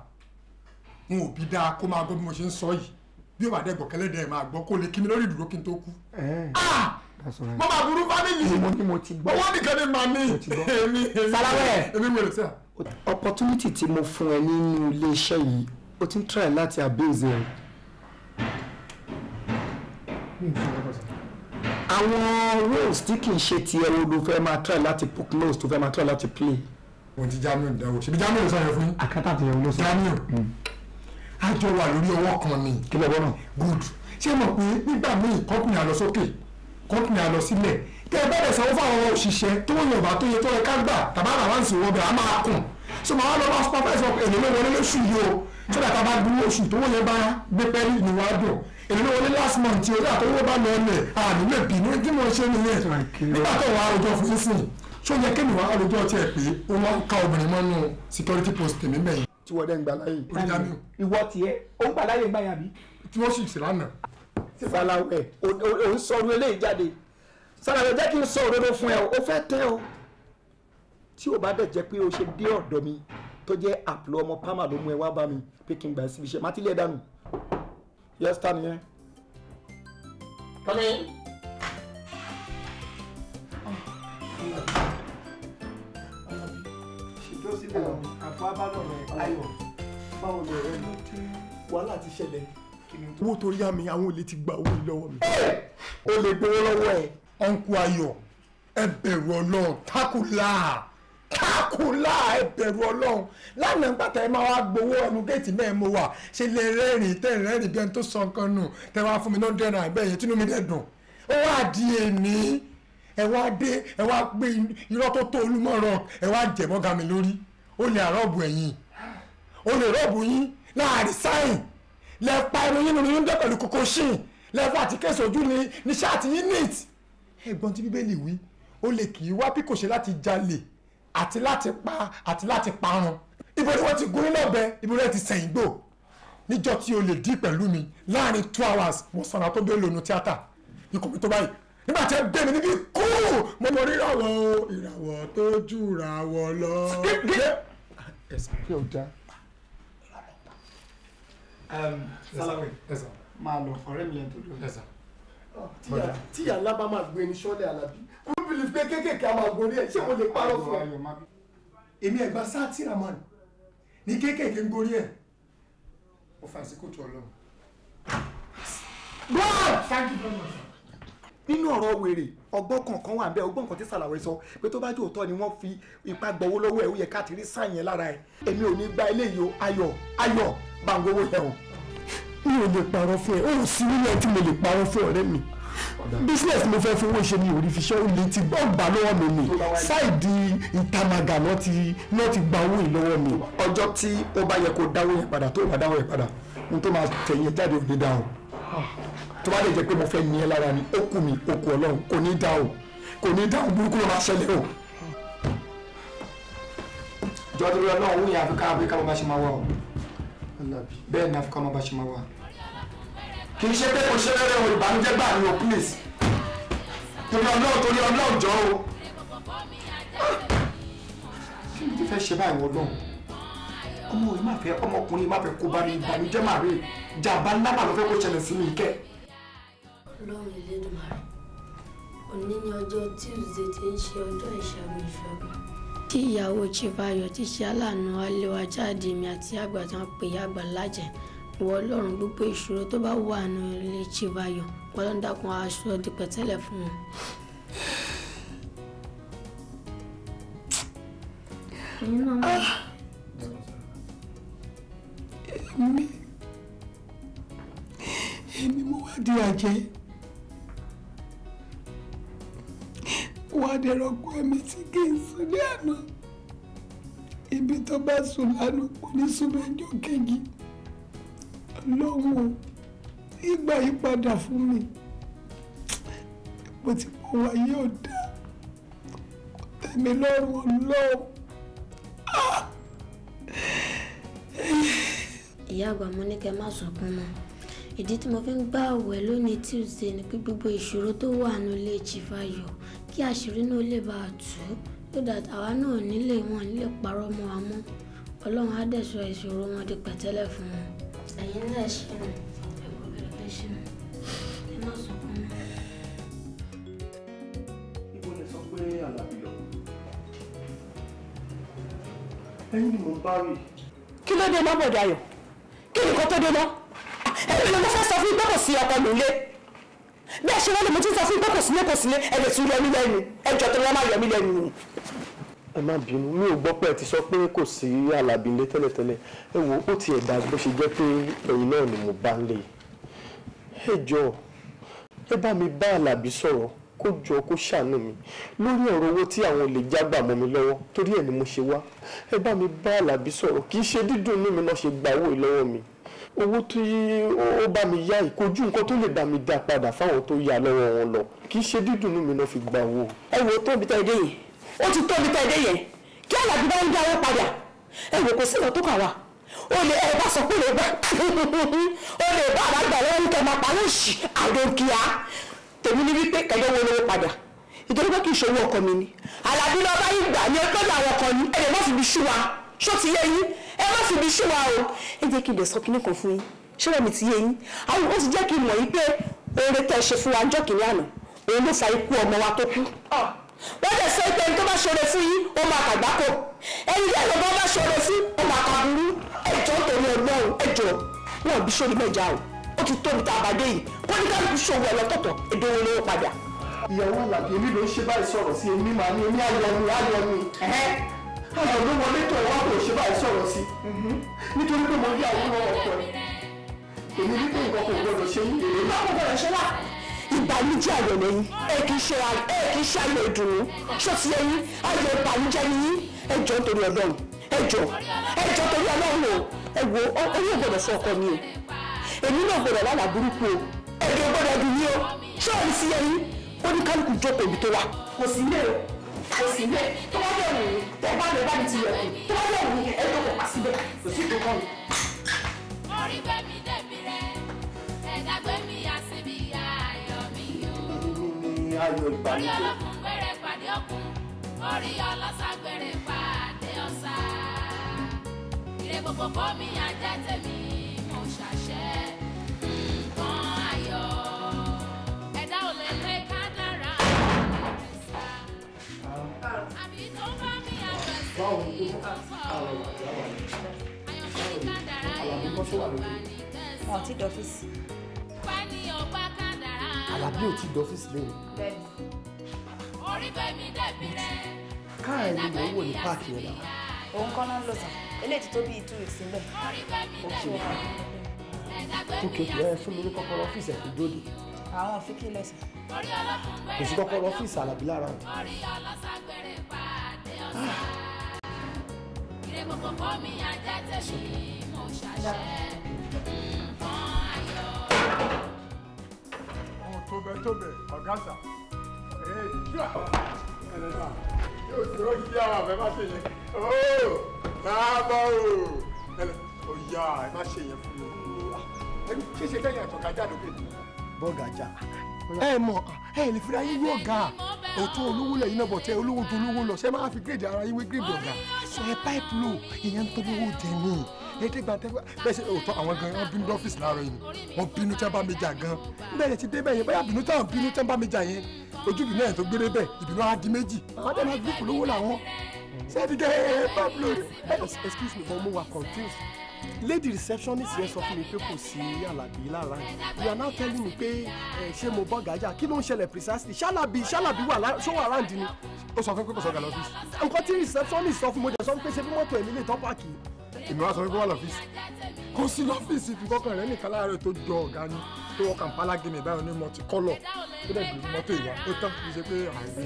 n ò bí dáa kó máa gbọ́ bí mo ṣe ń sọ yìí. Bí ó bá dẹ́ gbọ̀kẹ́lẹ́dẹ́ máa gbọ́ kó lè kí mi lórí ìdúró kí n tó kú. Mo máa burú family. Mo ti gbọ́. Owó nìkan ni màá ní. Sàlàwẹ̀. Èmi wèrè sà. Opportunity tí mo fún ẹ nínú iléeṣẹ́ yìí, o ti ń try láti abuse ẹ. Àwọn roles tí kì í ṣe tiẹ̀ wo ló fẹ́ máa try láti poke nose, tó fẹ́ máa try láti play. Mo ti Jamiu ìdánwò, ṣebí Jamiu ló sọ yẹn fún yín. Àkátà ti yẹn ló sọ. Jamiu a jọ wà lórí ọwọ́ kan ni. Kí ló bọ́ náà. Good. Ṣé mọ̀ pé nígbà míì company á lọ sókè, company á lọ sílẹ̀, tẹ́ ẹ bẹ̀rẹ̀ sanwó fún àwọn òṣìṣẹ́ tó wọ́n yọ̀bá tó yẹ tó yẹ ká gbà tàbá àláwáǹsì wọ́n bẹ̀ á máa kùn. So màá lọ bá supervisor èlé ló wọlé lóṣù yìí o, so that a bá gbowó oṣù tó wọ́n yẹn bá gbé pẹ́ẹ́lí ni wàá dùn. Èlé ló wọlé last month tí o dà tó wọ́n bá lọ ọlẹ̀ àmì lè bínú tí mo ṣe nìyẹn. Nígbà tó wàá rojọ́ fún sísìn, ṣó yẹ kémi wàá rojọ́ tiẹ̀ pé ó wá ń ká obìnrin mọ́nú security post tèmi mẹ́yìn. Tí wọ́n dẹ́ ń gbà láyè. Orí Jamiu. Ìwọ tiẹ̀ ó ń gbà láyè gbà yàbí. Tí wọ́n sì ṣe lánàá. Sàlàwẹ̀ ò ń sọ̀rọ̀ eléyìí jáde. Sàlàwẹ̀, jẹ́ kí n sọ òdodo fún ẹ o, ó fẹ́ tẹ́ o. Tí o bá dẹ̀ jẹ́ pé o ṣe dé ọ̀dọ̀ mi tó jẹ́ àpòlọ ọmọ Pama ló mú ẹ wá bá mi pé kí n gbà síbi iṣẹ́, má ti lé ẹ dànù. Yes, ta nìyẹn. Come in. Ṣètò síbẹ̀ àpò abálọ̀ rẹ̀ Ayọ̀, báwo lè rẹ mi? Wàhálà ti ṣẹlẹ̀. Owó tó yá mi, àwọn olè ti gba owó lọ́wọ́ mi. O lè gbowó lọ́wọ́ ẹ. Ọ̀nkú Ayọ̀, ẹ bẹ̀rù Ọlọ́run, tákùlà tákùlà, ẹ bẹ̀rù Ọlọ́run. Lánàá pàtà ẹ máa wá gbowó ẹnu géètì náà mo wà ṣe lè rẹ́rìn tẹ́ rẹ́rìn bí ẹni tó sọ nǹkan nù, tẹ́ wá fún mi náà dẹ́rìn àbẹ́ yẹn tínú mi dẹ̀ dùn. Ó wá di èní, ẹ wá dé, ẹ wá gbé irọ́ tó tó Olúmọ̀rọ̀, ẹ wá jẹ̀mọ́ga mi lórí. Ó lè àrọ́ọ̀bù ẹ̀yìn, ó lè rọ́ọ̀bù yín láàrin sáyìn, lẹ pa irun yín nínú yín dẹ́ pẹ̀lú kókó ṣìn lẹ́fọ́ àti kẹ́sì ojú ni ní ṣáàtì yín neat. Ẹ̀gbọ́n tí Bíbélì wí, ó lè kì í wá bí kò ṣe láti jalè àti láti pa àti láti parun. Ibo ni wọ́n ti gún yín lọ́bẹ, ibo ni wọ́n ti sẹ̀yìn gbò. Níjọ́ tí o lè dí pẹ̀lú mi láàrin 2 hours, mo sanra tó bẹ́ẹ̀ lónú tíátà ikùn mi tó báyìí. Nígbà tí ẹ gbé mi níbi kú, mo mọ ríràwọ̀ o, ìràwọ̀ tó jù ràwọ̀ lọ. Kí o dá. Sàlàwẹ̀, máa lọ, ọ̀rẹ́ mi lẹ́nu tó dúró. Tí ìyá ńlá bá máa gbé ní sọ́lẹ̀ Àlàbí, kò ń bìlì pé kéékèèké a máa gorí ẹ̀, ṣé mo lè parọ́ fún ẹ? Èmi ẹ̀gbọ́n sátìrà man ní kéékèèké ń gorí ẹ̀. Mo fà sí kóòtù Ọlọ́run. God! Thank you very much. Nínú ọ̀rọ̀ wèrè, ọgbọ́n kankan wà bẹ́ẹ̀, ọgbọ́n kan tí Sàlàwẹ̀ sọ pé tó bá jẹ́ òótọ́ ni wọ́n fi ipá gbọ́wọ́ lọ́wọ́ ẹ̀, ó yẹ ká ti rí sáyẹn yẹn lára ẹ̀. Èmi ò ní gba eléyìí o, Ayọ̀, Ayọ̀, bá ń gbowó yẹn o. Mi ò lè parọ́ fún ẹ, ó sì nílẹ̀ tí mo lè parọ́ fún ọ̀rẹ́ mi. Business mo fẹ́ fowó ṣe mi ò rí fi ṣe, ó lè ti gbọ́ gbà lọ́wọ́ mi ni. Sáìdì ìtamàgà náà ti gba owó yìí lọ́wọ́ mi. Ọjọ́ tí ó bá yẹ kó dáwó yẹn padà, tó bá dáwó yẹn padà, ohun tó máa tẹ̀yìn jáde ò ní dá o. Tó bá lè jẹ́ pé mo fẹ́ ní ẹ lára ni, ó kù mí, ó kù Ọlọ́run, kò ní dá o, kò ní dá o, burúkú ló máa ṣẹlẹ̀ o. Jọ́ torí Ọlọ́run, òun yẹn àfikà àfikà bá ṣe máa wà o. Bẹ́ẹ̀ ni àfikà bá ṣe máa wà. Kì í ṣe pé kò ṣe rẹ́rẹ́ o, ìbànújẹ́ gbà ní o, please. Torí Ọlọ́run, torí Ọlọ́run jọ o. Kí ni ti fẹ́ ṣe báyìí wọ́n lọ́hùn? Ọmọ yìí má fẹ́, ọmọkùnrin má fẹ́ kó bá mi, ìbànújẹ́ máa rè, jàǹbá ńlá mà ló fẹ́ kó ṣẹlẹ̀ sí mi kẹ́. Ọlọ́run Elédùmarè, òní ni ọjọ́ Tuesday tí ń ṣe ọjọ́ ìṣẹ́gun ìṣẹ́gun. Tí ìyàwó Chief Ayọ̀ ti ṣe aláàánú aléwà jáde mi àti àgbà tí wọ́n pè ya àgbà lájẹ̀. Ìwọ Ọlọ́run, gbogbo ìṣòro tó bá wà nínú ilé Chief Ayọ̀, Ọlọ́run dákun aṣọ di pẹ̀tẹ́lẹ̀ fún wọn. Èmi mo wá di àjẹ́, wá dẹ̀rọ̀ kó ẹ̀mí tí kì í sùn ní àná. Ibi tó bá sùn lánàá kò ní sùn mẹ́jọ kejì. Ọlọ́run o, ìgbà yí padà fún mi. Mo ti mọ wáyé ọ̀dà, kò tẹ́ mi lọ́rùn Ọlọ́run. Ìyá àgbà, mo ní kẹ́ má sunkún mọ́. Ìdí tí mo fi ń gbà àwẹ̀ lónìí Tuesday ni pé gbogbo ìṣòro tó wà nínú ilé Chief Ayọ̀, kí àṣírí náà lè bá a tú, so that àwa náà nílé wọn nílé parọ́ mọ́ wa mọ́. Ọlọ́run á dẹ̀ sọ ìṣòro wọn di pẹ̀tẹ́lẹ̀ fún wọn. Ẹ̀yin náà ṣe nù, ẹ kò bẹ̀rẹ̀ ṣe nù, ẹ má sunkún mọ́. Ibo ni sọ pé Àlàbí lọ? Ẹ̀yin ni mò ń bá rí. Kí ló dé mọ́ bọ̀dọ̀ Ayọ̀? Kí ni nǹkan tó dé mọ́? Ẹ̀mí ni mo fẹ́ sọ fún pé kò sí ọkọ mi lé. Bẹ́ẹ̀ ṣe wọ́n ni mo ti sọ fún pé kò sílé kò sílé, ẹ lè tún yọ mí lẹ́nu. Ẹjọ́ tó wọ́n máa yọ mí lẹ́nu. Ẹ má bínú, mi ò gbọ́ pé ẹ ti sọ pé kò sí Àlàbí ńlé tẹ́lẹ̀tẹ́lẹ̀. Ẹ wo, ó ti ẹ̀dá bó ṣe jẹ́ pé ẹ̀yin náà ni mo bá ń lé. Ẹ jọ̀ọ́, ẹ bá mi bá Àlàbí sọ̀rọ̀, kó jọ kó ṣàánú mi lórí ọ̀rọ̀ owó tí àwọn olè jágbà mọ́ mi lọ́wọ́, torí ẹ̀ ni mo ṣe wá. Ẹ bá mi bá Àlàbí sọ̀rọ̀, kì í ṣe dídùn inú mi náà ṣe gba owó yìí lọ́wọ́ mi. Owó tí ó bá mi yá ìkojú nǹkan tó lè bá mi dá padà fáwọn tó yá lọ́wọ́ wọn lọ, kì í ṣe dídùn inú mi náà fi gba owó. Ẹ wo, tóbi tẹ́ ẹ dé yẹn, ó ti tóbi tẹ́ ẹ dé yẹn, kí Àlàbí bá ń dá owó padà. Ẹ wò, kò sí ìwọ̀n tó kà wá. O lè ẹ bá sọ pé lè bá o lè bá àgbà lọ́wọ́ kẹ́ máa parí òṣì àdókìá. Tèmi ní wípé kẹjọ wo lówó padà, ìtorí pé kì í ṣe owó ọkọ mi ni. Àlàbí lọ bá yín gbà ní ọjọ́ àwọn ọkọ ni, ẹ lè má fi bí ṣú wa. Ṣó ti yé yín? Ẹ má fi bí ṣú wa o. Ẹ jẹ́ kí n lè sọ kinní kan fún yín. Ṣé wọ́n mi ti yé yín? Àwọn ó ti jẹ́ kí n mọ̀ yín pé oore tẹ́ ẹ ṣe fún wa ńjọ́ kìíní àná, òun ló fa ikú ọmọ wa tó kú. Wọ́n dẹ̀ sọ pé ẹni tó bá ṣoore fún yín, ó máa kàgbákò. Ẹni tí ẹ̀rọ bá ṣoore fún, ó máa kàbúrú. Ẹ jọ̀ọ́ torí Ọlọ́run, ẹ jọ̀ọ́, wọn ò bí sórí mẹ́ja o. Ó ti tóbi tá a bá dé yìí, kó ní kálukú ṣòwò ẹ lọ́tọ̀ọ̀tọ̀, èdè owó lówó padà. Ìyàwó Àlàbí, èmi ló ń ṣe báyìí sọ̀rọ̀ sí, èmi màá ní èmi ayọ̀ mi, ayọ̀ mi. Ayọ̀ ló wọlé tó wá kò ṣe báyìí sọ̀rọ̀ sí. Nítorí pé mo rí àwọn ọkọ ẹ̀. Èmi ní pé nǹkan kò gbọdọ̀ ṣe ní èrè. Báwo gbọdọ̀ ṣe wá? Ìbànújẹ́ ayọ̀ lẹ́yìn. Ẹ kì í ṣe ayọ̀ ìdùnnú. Ṣó ti yé yín? Ayọ̀ ìbànújẹ́ ni yín. Ẹ jọ̀ọ́ nítorí Ọlọ́run. Ẹ jọ̀ọ́. Ẹ jọ̀ọ́ torí Ọlọ́run o. Ẹ wo, owó gbọdọ̀ fún ọkọ mi o. Èmi náà gbọdọ̀ lálàá burúkú o. Ẹ̀dùn gbọdọ̀ dùn yín o. Ṣé òun ti yé yín? Ó ní kálukú jókòó ibi tó wà. Kò sí ilé o. Kò sí ilé. Tó bá dẹ̀ wù ú, tẹ bá lè bá mi ti yẹ̀ kù. Tó bá dẹ̀ wù ú, ẹ jókòó pa síbẹ̀. Kò sí ìdókòwò mi. Orí gbẹ̀mí dẹ̀bi rẹ̀, ẹ̀dá gbẹ̀mí yá síbi ayọ̀ mi o. Èmi ni ayọ̀ Orí ìbànújẹ́. ọlọ́kùn gbére pàdé ọkùn, orí ọlọ́sà gbére pàdé ọ̀sà. Ire gbogbo kó mi ajẹ́ tèmi, mo ṣàṣẹ nǹkan ayọ̀. Ẹ̀dá ò lè lé kádàrá rẹ̀ sá. Àbí tó bá mi àgbẹ̀ sí tó sọ. Àyànfẹ́ ní kádàrá èèyàn tó bá ní kẹsàn-án. Wọn ò tí dọ́fíìsì. Pẹ́ ní ọgbà kádàrá. Àlàbí ò tí dọ́fíìsì lẹ́yìn. Orí gbẹ̀mí dẹ̀bi rẹ̀. Káà ẹni mò ń wò ní páàkì yẹn náà. Òun kọ́ náà ń lò tán. Eléyìí ti tó bíi 2 weeks níbẹ̀. Ok, ok, ẹ fún mi ní kọ́kọ́rọ́ ọ́fíìsì ẹ̀ kí n dóde. Àwọn fi kí lẹ́sìn. Kò sí kọ́kọ́rọ́ ọ́fíìsì Àlàbí lára o. Tó bẹ̀ ọ̀gá sà. Yóò tí ó yá àfẹ́ má ṣe yẹn. Ooo bàbá o. Ó yá ẹ má ṣe yẹn fún mi. Ṣé ṣe kẹ́yìn àtọ̀gá jáde òkè? Bọ́ọ̀gà já. Ẹ mọ̀ ẹ lè fira yín wí ọ̀gá. Òtún olówó lẹ́yìn náà bọ̀ tẹ olówó tó olówó lọ. Ṣé máa fi gírèdì ara yín wé gírèdì ọ̀gá? Ṣé páìpù lò ìyẹn ń tọ́jú owó jẹ ní? Ẹ̀ẹ́dẹ́gbàtẹ́gbà bẹ́ẹ̀ ṣe òótọ́ àwọn gan wọ́n bínú lọ́fíìsì láàárọ̀ yìí wọ́n bínú tí wọ́n bá mi jà gan bẹ́ẹ̀ ti dé bẹ́ẹ̀ yẹn bóyá bínú táwọn bínú tí wọ́n bá mi jà yẹn ojú ìbínú yẹn tó gbére bẹ́ẹ̀ ìbínú á di méjì àwọn dẹ̀ máa gúrúùpù lówó làwọn ṣé ti gẹ́ ẹ Pablo. Excuse me, but mo wà confused. Lady receptionist yẹn sọ fún mi pé kò sí Àlàbí lára yìí. You are now telling me pé ṣé mo bọ́ gàjà kí ló ń ṣẹlẹ̀ precisely? Ṣálábì ṣálábì wà ṣó wà round ni. Ó sọ fún pé kò sọ̀gà lọ́fíìsì. Nǹkan tí receptionist sọ fún mi, mo jẹ́ sọ fún pé ṣé bí mọ́tò èmi lè tọ́ páàkì. Èmi wá sọ pé wà lọ́fíìsì. Kò sí lọ́fíìsì fi kọ́kàn rẹ̀ nìkan láàárọ̀ tó jọ ọ̀gá ni tó wọ Kampala gèmè báyọ̀ ní mọtì kọ́lọ̀ tó dẹ̀ gbèrú mọ́tò ìwà ó tán kì í ṣe pé àìrí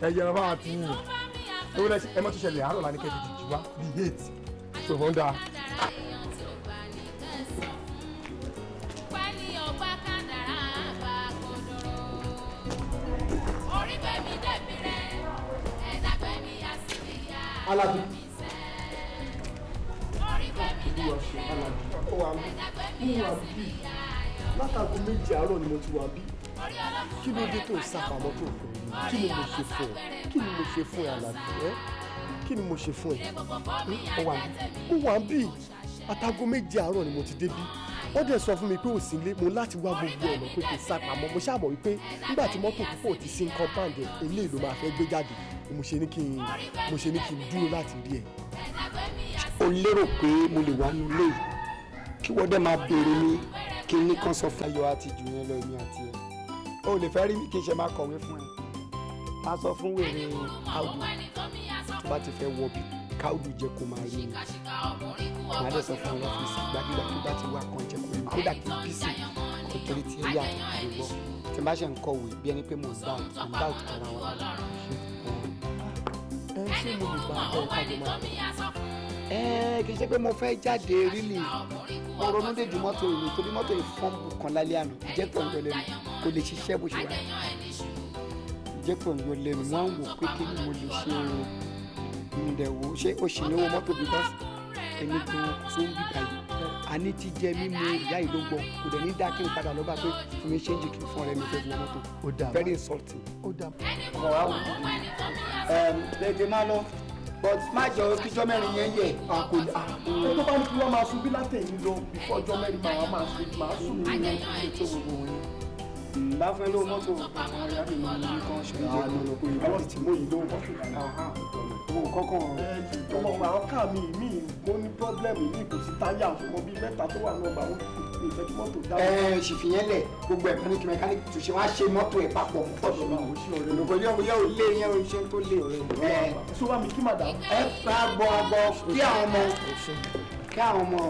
ẹ yẹra bá àti yìnyín owó lẹ́sìn ẹ mọ́ tó ṣẹlẹ̀ àárọ̀ lánìí kẹ́tì jù wá bíi 8 ṣòfò ń dáa. Àlàbí. Ó wà bí látago 2 àárọ̀ ni mo ti wà bí. Kí ló dé tó ń sápamọ́ tó fún mi? Kí ni mo ṣe fún ẹ? Kí ni mo ṣe fún ẹ Àlàbí ẹ? Kí ni mo ṣe fún ẹ? Ó wà bí. Ó wà bí. Àtago 2 àárọ̀ ni mo ti dé bí. Wọ́n dẹ̀ sọ fún mi pé ò sí ilé, mo láti wá gbogbo ọ̀nà pé kò sápamọ́. Mo ṣáà mọ̀ wípé nígbà tí mọ́tò púpọ̀ ti sí compound ẹ̀, eléyìí ló máa fẹ́ gbé jáde. Mo ṣe ní kí n dúró láti rí ẹ. O lérò pé mo lè wá nulẹ̀ yìí kí wọ́n dẹ̀ máa béèrè mi kí n ní kán sọ fún ayọ̀ àti jù yẹn lọ èmi àti ẹ̀. O lè fẹ́ rí mi kí n ṣe máa kọ̀wé fún ẹ. Máa sọ fún wèrè káùdù tó bá ti fẹ́ wọ bí káùdù jẹ́ kó máa rí mi. Màá dẹ̀ sọ fún ọ lọ́fíìsì gbàgbà tó bá ti wá kan jẹ́ kó rí mi kódà kí bísí kò torí ti ẹ yàtọ̀ àlè gbọ́. Tí n bá ṣe ń kọ̀wé bí ẹni pé mo ń dá ara wa. Ẹ ṣé mo lè gba ẹ kájọ máa. Ẹ kì í ṣe pé mo fẹ́ jáde rílì mo ronú déjú mọ́tò ìlú torí mọ́tò ìfọ́nbù kan lálẹ́ àná ìjẹ́pọ̀ ń yọ lẹ́nu kò lè ṣiṣẹ́ bó ṣe wà ìjẹ́pọ̀ ń yọ lẹ́nu wọ́n á wò pé kí ni mo lè ṣe o ń dẹ̀ wò ṣé o ṣì náwó mọ́tò because èmi gan kò sóhun bíbá yìí àní jíjẹ mímu ìyá yìí ló gbọ́ kò dẹ̀ ní dá kí n padà lọ́ba pé fún mi ṣéǹjì kí n fún ọ̀rẹ́ mi fẹ́ fún mọ́tò very insulting. Ọmọ wa wò tètè máa lọ but má jọ kíjọ́ mẹ́rin yẹn yẹ. Kò ní ẹ tó bá ní kí wọ́n máa sun bí látẹ̀yìn lọ bífọ́ ọjọ́ mẹ́rin máa máa sun máa sùn nínú ilé tó gbogbo wọn yẹn. Bá fún ẹ lówó mọ́tò àwọn ìyá mi máa ń ní kán ṣe oúnjẹ kan lọ pé ìwọ́n ti mú yìí lówó mọ́tò. Owó kọ́kàn. Ọmọ àwọn káà mi mi mo ní pọ́blẹ́mù mi kò sí táyà ọmọ bíi mẹ́ta tó wà náà àwọn mi ìfẹ́ kí mọ́tò dá. Ẹ sì fi yẹn lẹ̀ gbogbo ẹ̀ mẹkáníkì mẹkáníkì tó ṣe wọ́n á ṣe mọ́tò ẹ̀ papọ̀ pọ̀ lọ́kọ̀ yẹn ò lé yẹn ò ṣe tó lé. Ṣé wàá mi kí màdà. Ẹ fà gbọ́ gbọ́ kí àwọn ọmọ kí àwọn ọmọ.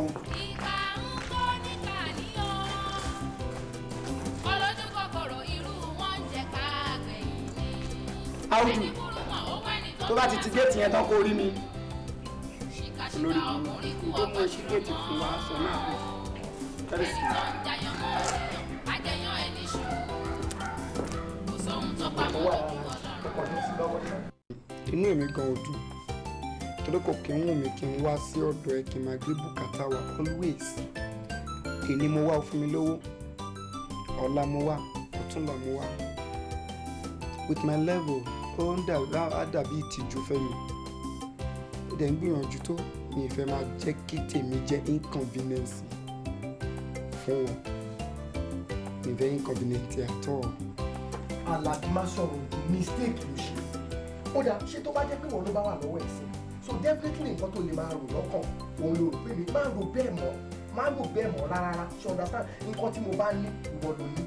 Áùdù tó bá ti ti géètì yẹn tán kó rí mi olórí burúkú tó mú ẹṣin géètì fún wa sọ náà fẹ́rẹ́ sí i. Inú èmi gan ò dùn torí kò kí ń wù mí kí n wá sí ọ̀dọ̀ ẹ kí n máa gbé bùkátà wa always. Èní mo wá ó fún mi lówó, ọ̀la mo wá, ọ̀túnla mo wá. With my level ó ń dàbí ìtìjú fẹ́mi. Ó dẹ̀ ń gbìyànjú tó mi ìfẹ́ máa jẹ́ kí tèmi jẹ́ inconvenience fún wọn. Mi ìfẹ́ inconvenient at all. Àlàbí má sọ̀rọ̀ mistake ló ṣe. Ó dà ṣé tó bá jẹ́ pé wọ́n ló bá wà lọ́wọ́ ẹ̀ sí. So definitely nǹkan tó lè máa rò lọ́kàn òun ló rò pé mi máa rò bẹ́ẹ̀ mọ́ máa rò bẹ́ẹ̀ mọ́ rárá. Ṣé understand nǹkan tí mo bá ní ìwọ ló ní.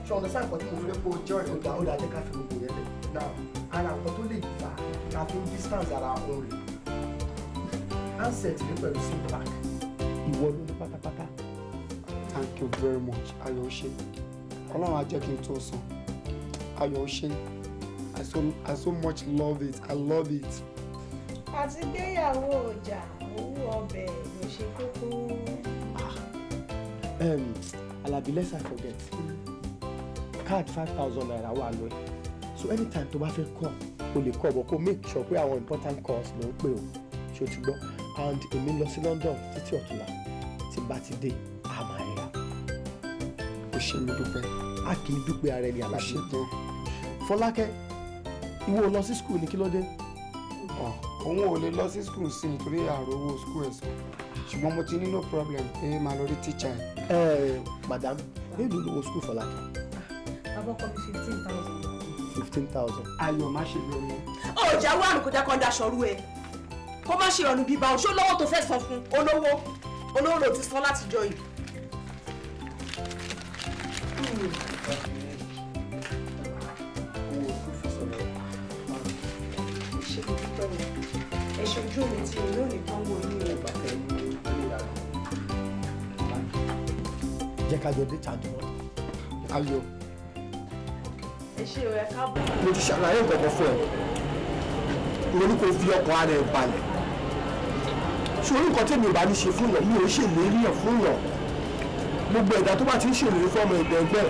Ṣé understand nǹkan tí mo fẹ́ kó jẹ́ ọ̀rẹ́ ó dà jẹ́ ká fi gbogbo yẹn lẹ̀. Now ara nǹkan tó lè fà ká fi ń distance ara òun rè. Handset rí pẹ̀lú sim pack ìwọ ló ní pátápátá. Thank you very much Ayọ̀ ṣe Ọlọ́run á jẹ́ kí n tó san. Ayọ̀ ó ṣe. I so much love it. I love it. Àti gbéyàwó ọjà owó ọbẹ̀ ló ṣe kókó. Alabi, lest I forget, card 5,000 naira wà lọ ẹ, so anytime tó bá fẹ́ call o lè call, but kó make sure pé àwọn important calls ló ń pè o, ṣé o ti gbọ́? And èmi lọ sí London títí ọ̀túnla, tí bá ti dé a máa ríra. O ṣé, mo dúpẹ́. A kì í dúpẹ́ ara ẹni, Alabi. Fọlákẹ́, ìwọ lọ sí school ní kí ló dé? Òun ò lè lọ sí school sí nítorí àròwó school ẹ̀ sọ, ṣùgbọ́n mo ti ní no problem pé màá lọ rí teacher ẹ̀. Madam, èló lówó school Fọlákẹ́? Bàbá ọkọ mi 15,000. 15,000. Ayọ̀ má ṣe lórí. Ó jáwọ́ àrùn kò jẹ́ kó ń daṣọ rú ẹ, kó má ṣe ọ̀nù bíbá o, ṣó lọ́wọ́ tó fẹ́ san fún olówó olówó ló ti san látijọ́ yìí. Ṣe kò dúpẹ́ o, ẹ ṣojú mi tí o lónìí tán wò ní o. Jẹ́ ká jọ dé tàbí wọn. Ayọ̀. Ẹ ṣe o, ẹ káàbọ̀. Mo ti ṣàlàyé nǹkan kan fún ẹ, mo ní kó fi ọkàn ara ẹ balẹ̀. Ṣé orí nǹkan tèmi ò bá ní ṣe fún yàn, mi ò ṣèlérí yàn fún yàn. Gbogbo ẹ̀dá tó bá ti ń ṣèlérí fún ọmọ ẹ̀dá ẹgbẹ́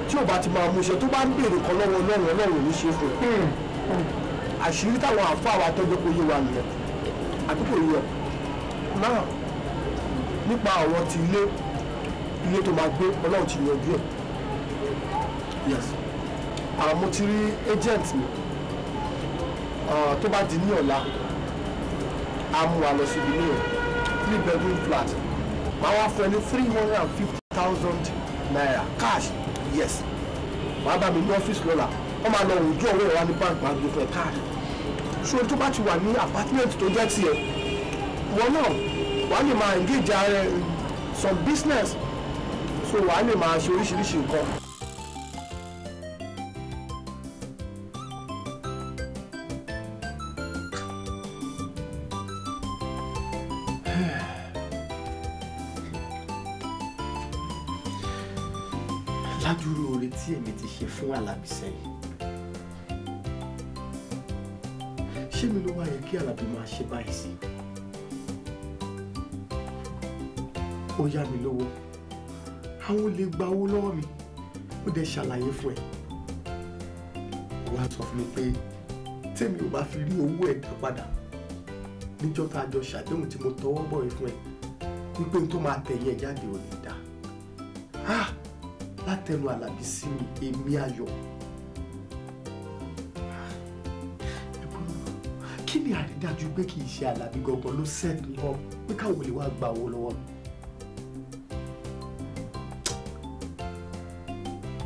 tí ò bá ti máa mú iṣẹ́ tó bá ń béèrè kan lọ́wọ́ Ọlọ́run, Ọlọ́run ò ní ṣe fún un. Àṣírí táwọn àáfàá wa tọ́jú kó yé wa nìyẹn, àbí kò yé ọ náà? Nípa ọ̀rọ̀ ti ilé, ilé tó máa gbé, Ọlọ́run ti yanjú ẹ̀. Yes, àwọn mo ti rí agent mi, tó bá di ní ọ̀la á mú wa lọ síbi ilé yẹn, 3 bedroom flat. Màá wá fún ẹ ní 350,000 naira cash. Yes, wàá bá mi ní ọ́fíìsì lọ́la, wọ́n máa lọ òjò ọ̀rẹ́ rẹ̀ wá ní bank, máa gbé fún ẹ cash. So tó bá ti wà ní apartment tó jẹ́ tiẹ̀ wọn náà, wàá lè máa engage ara ẹ some business, so wàá lè máa ṣe oríṣiríṣi nǹkan. Ládùúrú oore tí èmi ti ṣe fún Àlàbí sẹ́yìn, ṣé mi ló wá yẹ kí Àlàbí máa ṣe báyìí sí? Ó yá mi lówó, àwọn olè gba owó lọ́wọ́ mi, ó dẹ̀ ṣàlàyé fún ẹ. Ó wá sọ fún mi pé tèmi ò bá fi rí owó ẹ̀ dá padà níjọ́ tá a jọ ṣàdéhùn tí mo tọwọ́ bọ̀ fún ẹ, wípé n tó máa tẹ̀yìn ẹ̀ jáde ò ní dá. Látẹnu Àlàbí sí mi, èmi Ayọ̀. Kí ni àrídájú pé kì í ṣe Àlàbí gangan ló set me up pé káwọn olè wá gba owó lọ́wọ́ mi?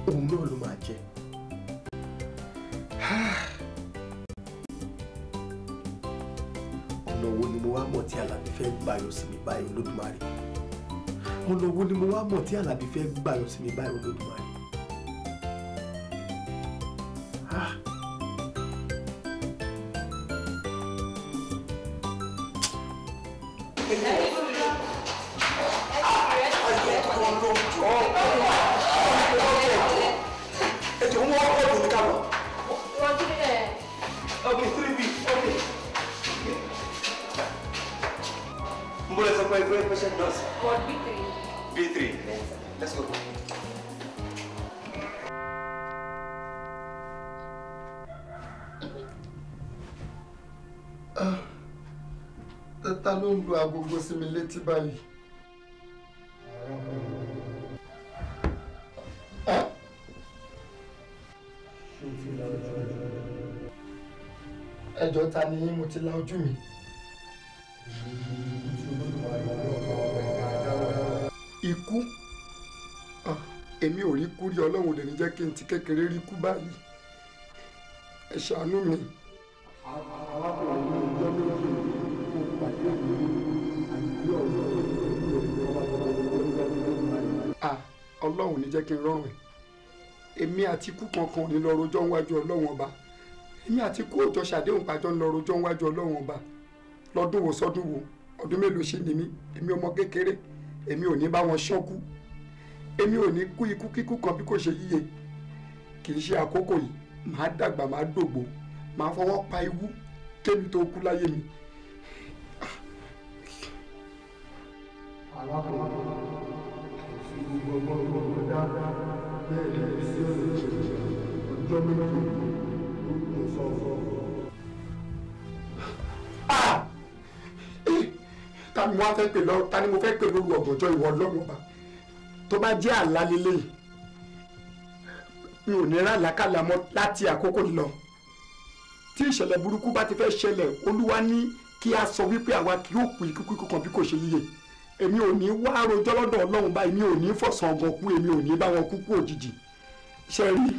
Òun náà ló máa jẹ. Ọ̀nà wo ni mo wá mọ̀ tí Àlàbí fẹ́ gbàyọ̀ sí mi báyìí, Olódùmarè? Ọ̀nà wo ni mo wá mọ̀ tí Àlàbí fẹ́ gbàyọ̀ sí mi báyìí, Olódùmarè? Okay, 3B, okay. Mbole sọ pé ẹgbẹ́ patient nurse. Ward B3. B3. Let's go. Ta ló ń lu agogo sí mi létí báyìí? Ẹjọ́ ta ni mo ti la ojú mi? Ikú, èmi ò rí kú rí, Ọlọ́run ò dẹ̀ ní jẹ́ kí n ti kékeré rí kú báyìí. Ẹ ṣàánú mi. Arákùnrin ní ọjọ́ méjì kó pàdé mi àbí ọ̀rọ̀. Ọlọ́run ò ní jẹ́ kí n rọrùn ẹ̀. Èmi àti ikú kankan ò ní lọ rojọ́ níwájú Ọlọ́run ọba. Èmi àti ikú òjọ ṣàdéhùn pàjọ ń lọ rojọ́ níwájú Ọlọ́run ọba. Lọ́dún wo sọ́dún wo, ọdún mélòó ṣe ni mí, èmi ọmọ kékeré, èmi ò ní bá wọn ṣọ́kú. Èmi ò ní kú ikú kíkú kan bí kò ṣe yíyẹ. Kì í ṣe àkókò yìí, màá dàgbà, màá dògbò, màá fọwọ́ pa iwú kémi tó kú láyé mi. Alákọ̀ọ́ sí gbogbo ọgbọ́n tó dá bẹ́ẹ̀ ni sí ọ̀nà ìṣẹ̀lẹ̀ ọjọ́ méje ló sọ. Ta ni mo fẹ́ pè lọ, ta ni mo fẹ́ pè lóru ọ̀gànjọ́ ìwọ Ọlọ́run ọba? Tó bá jẹ́ àlá lélẹ́yìí, mi ò ní rà lákàlà mọ́ láti àkókò yìí lọ. Tí ìṣẹ̀lẹ̀ burúkú bá ti fẹ́ ṣẹlẹ̀, Olúwa ní kí a sọ wípé àwa kì yóò kú ikú kíkú kan bí kò ṣe yíyẹ. Èmi ò ní wá rojọ́ lọ́dọ̀ Ọlọ́run báyìí, mi ò ní fọ̀sán ọgàn kú, èmi ò ní bá wọn kú kú òjijì. Ṣe rí,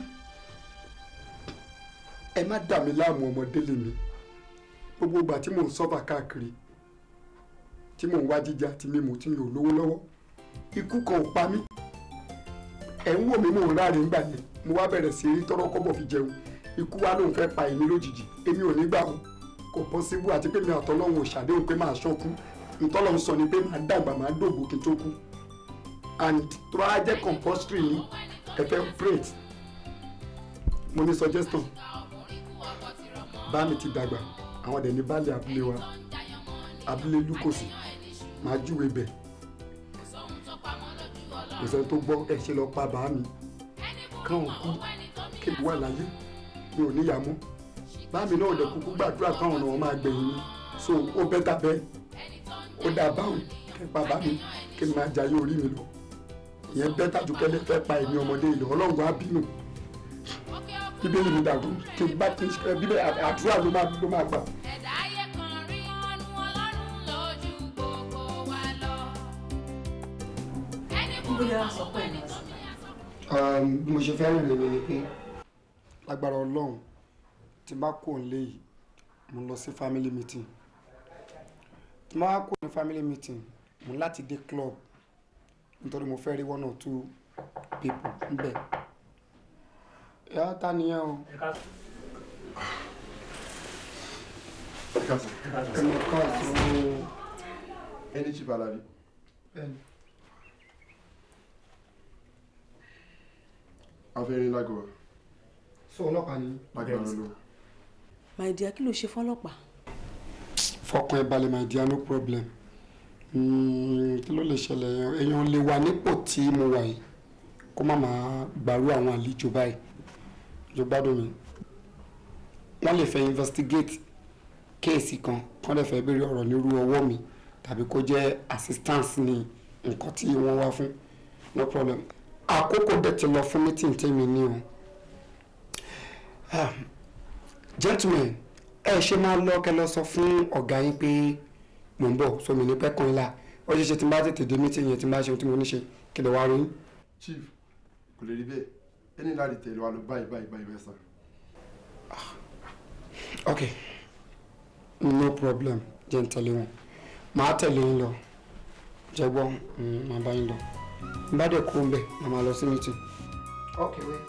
ẹ má dà mí láàmú, ọmọdé lèmi. Gbogbo ìgbà tí mò ń sọ́fà káàkiri, tí mò ń wá jíjẹ àti mímu, tí mi ò lówó lọ́wọ́, ikú kan ò pa mí. Ẹ̀ ń wò mí, mò ń ráre ńgbà yẹn, mo wá bẹ̀rẹ̀ sí rí tọ́rọ́ kọ́bọ̀ fi jẹun. Ikú wa lóun fẹ́ pa èmi lójijì, èmi ò ní gbà wọn, kò pọ́síbù. Àti pé mi àtọ́lọ́hun ò ṣàdéhùn pé máa ṣọ́kú. Ntọ́lọ́hun sọ ni pé máa dàgbà, máa dògbò kí n tó kú. And tó bá jẹ́ compulsory ni ẹ fẹ́ operate, mo ní suggestion. Bá mi ti dàgbà, àwọn dẹ̀ ní baálé abúlé wa, abúlé Lukosi, máa júwe bẹ̀. Kò sẹ́ni tó gbọ́ ẹ ṣe lọ pa bàá mi káwọn kú kí wà láyé, mi ò níyàá mọ́. Bá mi náà dẹ̀ kúkú gbàdúrà káwọn ọ̀nà máa gbẹ̀yìn mi, so ó bẹ́tà bẹ́ẹ̀, ó dáa báwọn kẹ́ pa bá mi kí n máa jayé orí mi lọ. Ìyẹn bẹ́tà ju kẹ́lẹ́ fẹ́ pa èmi ọmọdé ìlú. Ọlọ́run á bínú. Bíbélì mi dàgbù kí n bá kí n ṣe bíbélì àdúrà ló máa gbà. Bí mo ṣe fẹ́ rìn lèmi ni pé lágbára Ọlọ́run, tí n bá kó òun léyìí, mo lọ sí family meeting. Tí mo bá kó ní family meeting, mo ní láti dé club nítorí mo fẹ́ rí one or two people níbẹ̀. Ìyá ta nìyẹn o. Ẹ káàsán. Ẹni Chief Alabi. Bẹ́ẹ̀ni. A fẹ́ rí lágọ̀ọ́. Sọ ọlọ́pàá ni. Lágbára Ọlọ́run. My dear, kí ló ṣe fọ́lọ́pàá? Fọkàn ẹ balẹ̀, my dear, no problem. Kí ló lè ṣẹlẹ̀? Èèyàn lè wà nípò tí mo wà yìí kó má máa gbàrú àwọn àlejò báyìí. Jọ gbádùn mi. Wọ́n lè fẹ́ investigate kéèsì kan, kán lè fẹ́ béèrè ọ̀rọ̀ nírú ọwọ́ mi, tàbí kó jẹ́ assistance ní nǹkan tí wọ́n wá fún. No problem. Àkókò dẹ̀ ti lọ fún meeting tèmi ní o. Gentlemen, ẹ ṣe máa lọ kẹ́ lọ sọ fún ọ̀gá yín pé mò ń bọ̀, sómi ní pẹ́kàn ńlá. Ó ṣeé ṣe tí n bá tètè dé meeting yẹn, tí n bá ṣe ohun tí mo ní ṣe, kí lè wá rí. Chief, kò lè rí bẹ́ẹ̀, ẹni láti tẹ̀lé wa lọ báyìí báyìí báyìí bẹ́ẹ̀ sà. Ok, no problem, jẹ́ n tẹ̀lé wọn. Màá tẹ̀lé yín lọ, jẹ́ gbọ́, màá bá yín lọ. N bá dẹ̀ kúrò ń bẹ̀, màá máa lọ sí meeting. Ok, wait.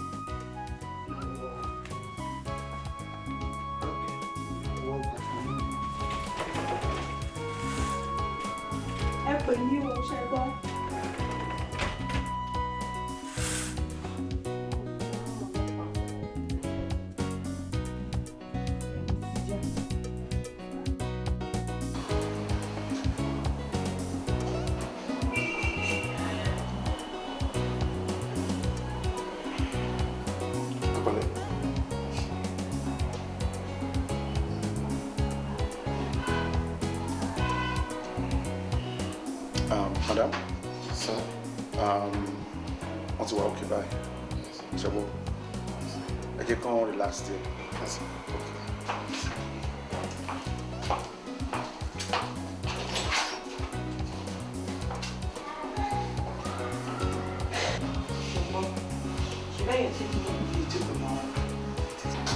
Ẹ pè mí o, ṣe gbọ́. Madam, sir, wọ́n ti wà okay báyìí. Ṣé ẹ jẹ́ kán relax díẹ̀.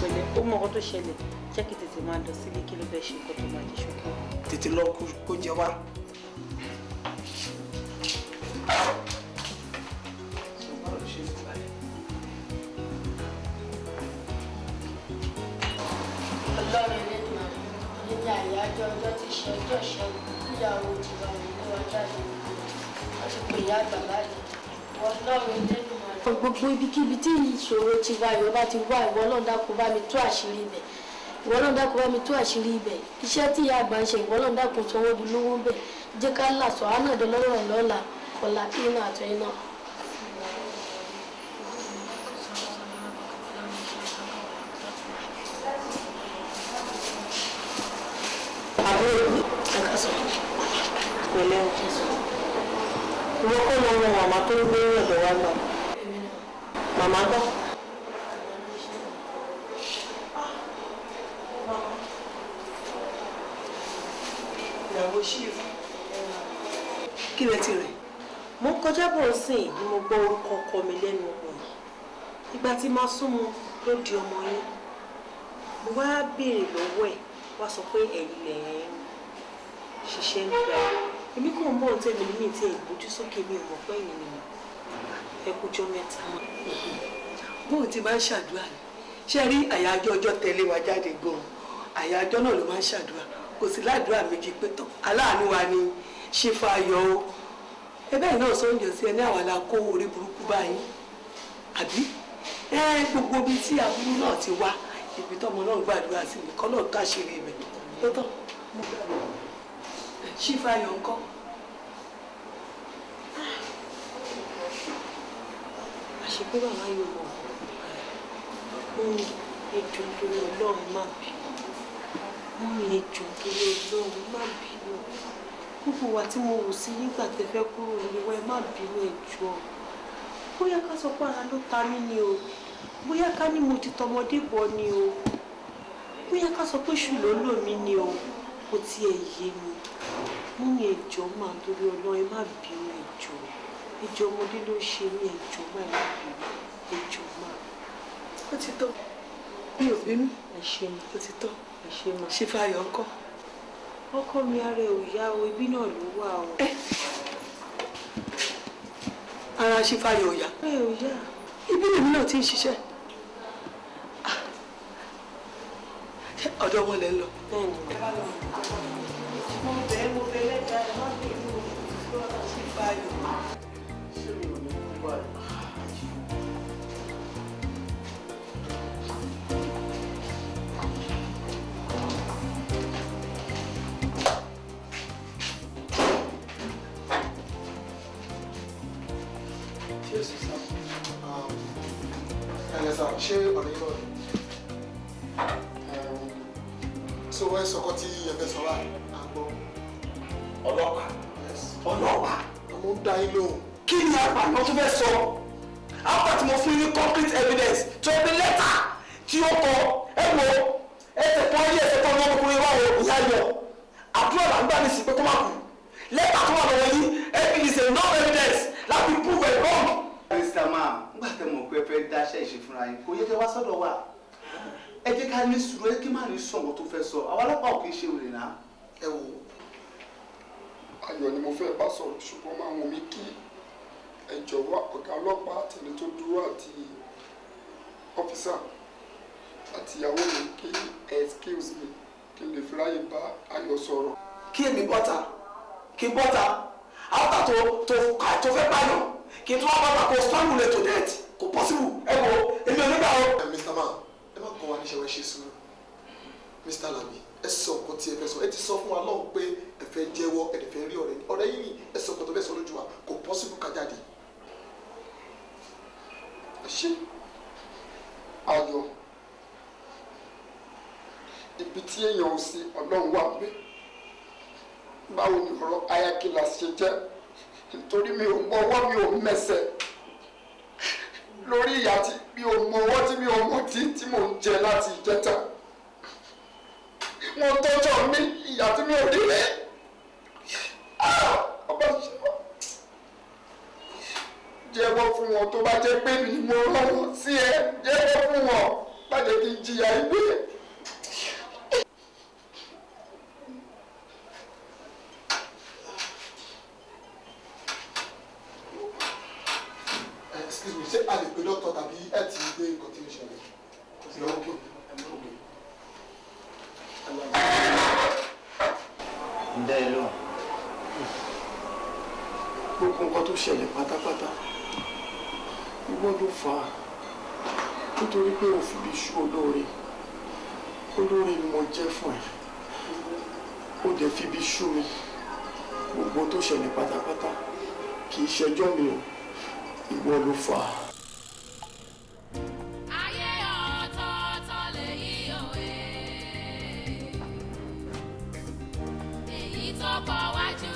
Pẹ̀lẹ́, ó mọ ọkọ tó ṣẹlẹ̀, jẹ́ kí tètè máa lọ sílé, kí ló fẹ́ ṣe nǹkan tó máa jẹ ṣùgbọ́n. Tètè lọ kó jẹ wá. Ọlọ́run Elédùmarè, òní ní àyájọ́ ọjọ́ tí ṣe ọjọ́ ìṣẹ́gun níyàwó tiwa nílé wa jáde. Wọ́n ti pè ìyá àgbà báyìí, Ọlọ́run Elédùmarè. Gbogbo ibikíbi tí ìṣòro ti wá ìwọ bá ti wá, ìwọ Ọlọ́run dákun bá mi tú àṣírí ibẹ̀. Ìwọ Ọlọ́run dákun bá mi tú àṣírí ibẹ̀. Iṣẹ́ tí ìyá àgbà ń ṣe, ìwọ Ọlọ́run dákun sanwó di lówó ń bẹ̀. Jẹ́ ká là sọ, àánà dán lọ́rọ̀ lọ́la, ọ̀la iná àtọ̀ iná. Pẹ̀lẹ́ o, ìwọ kọ́ lọ wọn màmá tó ń gbé ní ọ̀dọ̀ wa gbà. Màmá gbọ́. Ìyàwó chief, kí lẹ ti rìn? Mo ń kọjá bọ̀ sìn ni mo gbọ́ orúkọ ọkọ mi lẹ́nu ọmọ yìí. Ìgbà tí màá súnmọ́ ló di ọmọ yín. Mo wá béèrè lọ́wọ́ ẹ̀, wá sọ pé ẹ̀yin lẹ̀ ń ṣiṣẹ́ ń gbà. Èmi kò ń bọ̀ ń tẹ̀mí ní mi tí ẹ̀ gbójú sókè, mi ò mọ̀ pé ẹ̀yin ni mo. Ẹ kújọ́ mẹ́ta. Bóun ti máa ń ṣàdúrà ni. Ṣé rí àyájọ́ ọjọ́ tẹ̀lé wa jáde gan-an? Àyájọ́ náà ló máa ń ṣàdúrà. Kò sí ládùúrà méjì pé tán. Aláàánú wa ni ṣífà ayọ̀ o. Ẹbẹ́ yìí náà sọ́njọ́ sí ẹ ní àwa la kó orí burúkú báyìí. Àbí? Ẹ gbogbo ibi tí aburú náà ti wá, ibi tọ́mọ náà ń gbàdúrà sí mi, kọ́ náà káṣírí ibẹ̀. Tó tán. Ṣífà ayọ̀ ńkọ́? Àṣepé bàbá yóò mọ̀ ọ́n. Ejò torí Ọlọ́run má bínú. Mọ́mí, ejò torí Ọlọ́run má bínú. Gbogbo wa tí mo wù sí nígbà tẹ́ fẹ́ kúrò nílé wa, ẹ má bínú, ejò. Bóyá ká sọ pé ara ló ta mí ni o. Bóyá ká ní mo ti tọmọdé bọ̀ ni o. Bóyá ká sọ pé ṣù ló lò mí ni o. Kò tiẹ̀ yé mi. Mọ́mí, ejò máa torí Ọlọ́run ẹ má bínú, ejò. Ejò ọmọdé ló ṣe mí, ejò máa má bínú, ejò máa. Ó ti tó. Mi ò bínú. Ẹ ṣé ma. Ó ti tó. Ẹ ṣé ma. Ṣífà ayọ̀ ńkọ́? Ọkọ mi ara ẹ̀ ò yá o, ibi náà ló wà o. Ara ṣífà ayọ̀ ò yá. Ara ẹ̀ ò yá. Ibi lèmi náà ti ń ṣiṣẹ́. Ọ̀dọ̀ wọn lẹ ń lọ. Bẹ́ẹ̀ni. Mo bẹ̀ mo bẹ̀ lẹ́dàá ẹ má bínú ṣífà ayọ̀. Ṣé mi ò ní kú báyìí? Ṣé ọ̀rẹ́ yìí náà ni? So ẹ sọkọ tí ẹ fẹ́ sọ báyìí, à ń gbọ́. Ọlọ́pàá. Ọlọ́pàá. Mo ń dá yín lóhùn. Kí ni apànà tó fẹ́ sọ? After tí mo fún yín ní concrete evidence tó ẹbí lẹ́tà tí ó kọ, ẹ wo ẹsẹ̀ kan ayé ẹsẹ̀ kan ọmọkùnrin wa wo ìyá yọ. Àdúrà là ń gbà ní sí pé kó má kú. Lẹ́tà tó wà lọ́wọ́ yín, is enough evidence láti prove it wrong. Mr. Man, nígbà tẹ́ mọ̀ pé ẹ fẹ́ dáṣẹ́ ìṣe fúnra yín, kò yẹ kẹ́ wá sọ́dọ̀ wa. Ẹ jẹ́ ká ní sùúrù, ẹ kí má ní sọ nǹkan tó fẹ́ sọ. Àwa ọlọ́pàá ò kì í ṣe wèrè náà. Ẹ wo, Ayọ̀ ni mo fẹ́ bá sọ̀rọ̀, ṣùgbọ́n máa wù mí kí ẹ jọ̀wọ́ ọ̀gá ọlọ́pàá àtẹni tó dúró àti ọ́físà àti ìyàwó mi kí excuse me kí n lè fi ráyè bá Ayọ̀ sọ̀rọ̀. Kí èmi bọ́ta, kí n bọ́ta, after tó fẹ́ pààyàn, kí n tún wá bọ́ta kó strangle to death, kò possible, ẹ wo, èmi ò ní gbà o. Mr. Man, ẹ má kọ́ wa níṣẹ́ wẹ́ ṣe sùúrù. Mr. Labi, ẹ sọ nǹkan tí ẹ fẹ́ sọ, ẹ ti sọ fún wa lọ́hùn pé ẹ fẹ́ jẹ́wọ́, ẹ fẹ́ rí ọ̀rẹ́ ọ̀rẹ́ yìí, ẹ sọ nǹkan tó fẹ́ sọ lójú wa, kò possible ká jáde. Ẹ ṣé Ayọ̀, ibi tí èèyàn ò sí Ọlọ́run wà pé báwo ni ọ̀rọ̀ ayakila ṣe jẹ́, nítorí mi ò mọ ọwọ́ mi ò mẹsẹ̀ lórí ìyà tí mi ò mọ ọwọ́ tí mi ò mọ tí mò ń jẹ láti ìjẹta. Wọ́n tọ́jọ́ mi ìyà tí mi ò rí rẹ̀. Ọba ṣe wọ́n jẹ́wọ́ fún wọn, tó bá jẹ́ pé mi ni mo rán wọn sí ẹ, jẹ́wọ́ fún wọn, má jẹ́ kí n jìyà ìgbé. Excuse me, ṣé a lè pe dókítà tàbí ẹ ti gbé nǹkan tí ó ṣẹlẹ̀? Ǹdẹ́ ẹ lóhùn. Gbogbo nǹkan tó ṣẹlẹ̀ pátápátá Ìwọ ló fà á, nítorí pé o fi bí ṣú olóore. Olóore ni mo jẹ́ fún ẹ, ó dẹ̀ fi bí ṣú mi. Gbogbo tó ṣẹlẹ̀ pátápátá kì í ṣẹjọ́ mi o, ìwọ ló fà á. Ayé ọ̀tọ̀ọ̀tọ̀ lèyí òwe. Èyí tó kọ wájú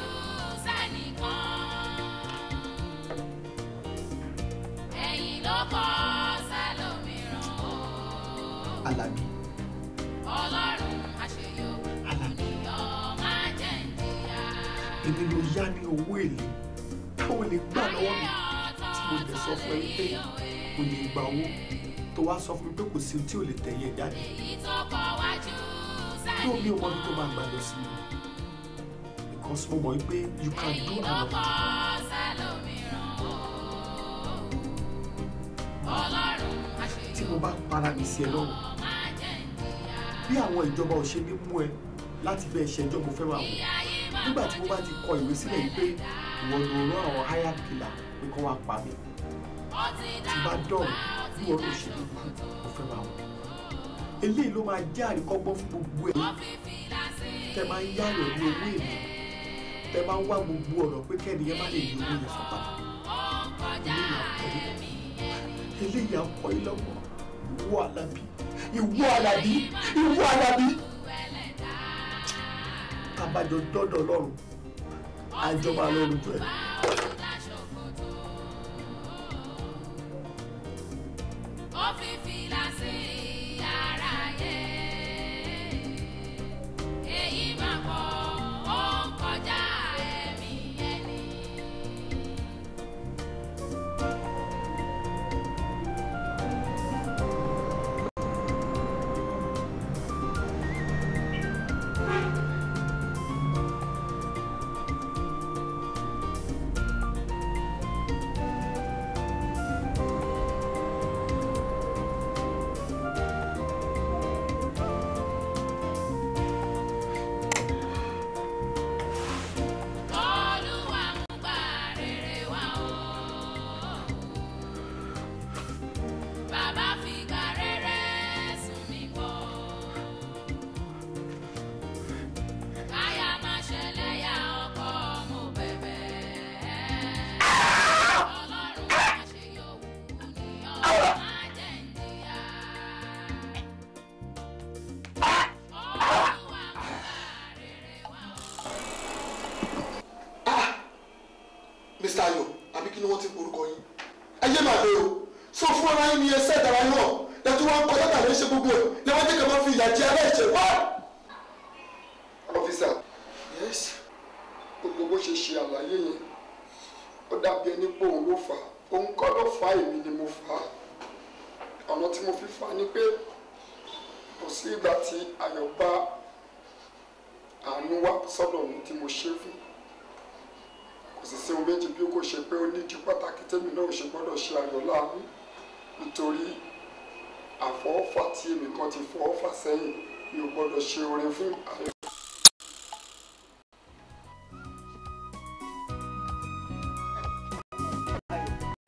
sẹ́nìkan. Ẹ̀yìn ló kọ sẹ́lòmíràn o. Àlàbí. Ọlọ́run àṣeyọ̀wò ènìyàn máa jẹ́ ń jìyà. Èmi ló yá ní owó èlé táwọn lè gbà lọ́wọ́ mi, tí mo dẹ̀ sọ fún ẹ pé kò lè gba owó, tó wá sọ fún mi pé kò sí tí ò lè tẹ̀yẹ jáde. Èyí tó kọ wájú Kí omi ò mọ ibi tó máa gbà lọ sí mi, because mo mọ̀ wípé you can do Ẹ̀yìn ló another. kọ sẹ́lòmíràn o. Ọlọ́run Tí mo bá para mi sí ẹ lọ́rùn, máa jẹ́ ń jìyà. bí àwọn ìjọba ò ṣe ní mú ẹ láti bẹ́ẹ̀ ṣẹjọ́, mo fẹ́ máa wò nígbà tí mo bá ti kọ ìwé sílẹ̀ yìí pé ìwọ ló rán àwọn hired killer pé kó wá pa mí. Tí bá dọ̀rùn, bí wọn ló ṣe ní kú, mo fẹ́ máa wò. Eléyìí ló máa jẹ́ àríkọ́gbọ́n fún gbogbo ẹ̀yin tẹ máa ń yáyọ̀ ní owó èlé, tẹ máa ń wá gbogbo ọ̀nà pé kẹ́niyẹn má lè rí owó yẹn san padà. Eléyìí akọ yín lọ́gbọ̀n. Ìwọ Àlàbí, ìwọ Àlàbí, ìwọ Àlàbí, kábàjọ dọ́dọ̀ lọ́rùn, àjọba lọ́rùn jọ ẹ̀. Ó fi fìlà sí ara yẹ. Èyí máa pọ̀, ó ń kọjá ẹ̀mí ẹni. Olúwa ń gbà rere wá o. Bàbá fi gbà rere sùn mí bọ̀. Káyà má ṣẹlẹ́yà ọkọ mo bẹ̀bẹ̀. Ọlọ́run má ṣe yòówù ní ọ̀rọ̀ má jẹ́ ń jìyà. Olúwa ń gbà rere wá o. Mr. Ayo, àbí kí ni wọ́n ti porúkọ yín? Ayé màá lè o. Sọ fún ara yín ni ẹsẹ̀ ìdára yín hàn. Lẹ́tí wọ́n ń kọ lẹ́tà lè ṣe gbogbo ẹ̀. Lẹ́wọ́n jẹ́ kí wọ́n fi ìyà jẹ aláìṣẹ̀ wá. Ọ́físà. Yes. Gbogbo bó ṣe ṣe àlàyé yẹn, ó dàbí ẹni pé òun ló fà á. Òun kọ́ ló fà á, èmi ni mo fà á. Ọ̀nà tí mo fi fà á ni pé kò sí ìgbà tí Ayọ̀ bá àánú wá sọ́dọ̀ mi tí mo ṣe fún. Kò sì sí ohun méjì bí ó kò ṣe pé ó nídìí pàtàkì tèmi náà ò ṣe gbọ́dọ̀ ṣe Ayọ̀ láàánú, nítorí àfọwọ́fà tí èmi kan ti fọwọ́fà sẹ́yìn, mi ò gbọ́dọ̀ ṣe oore fún Ayọ̀.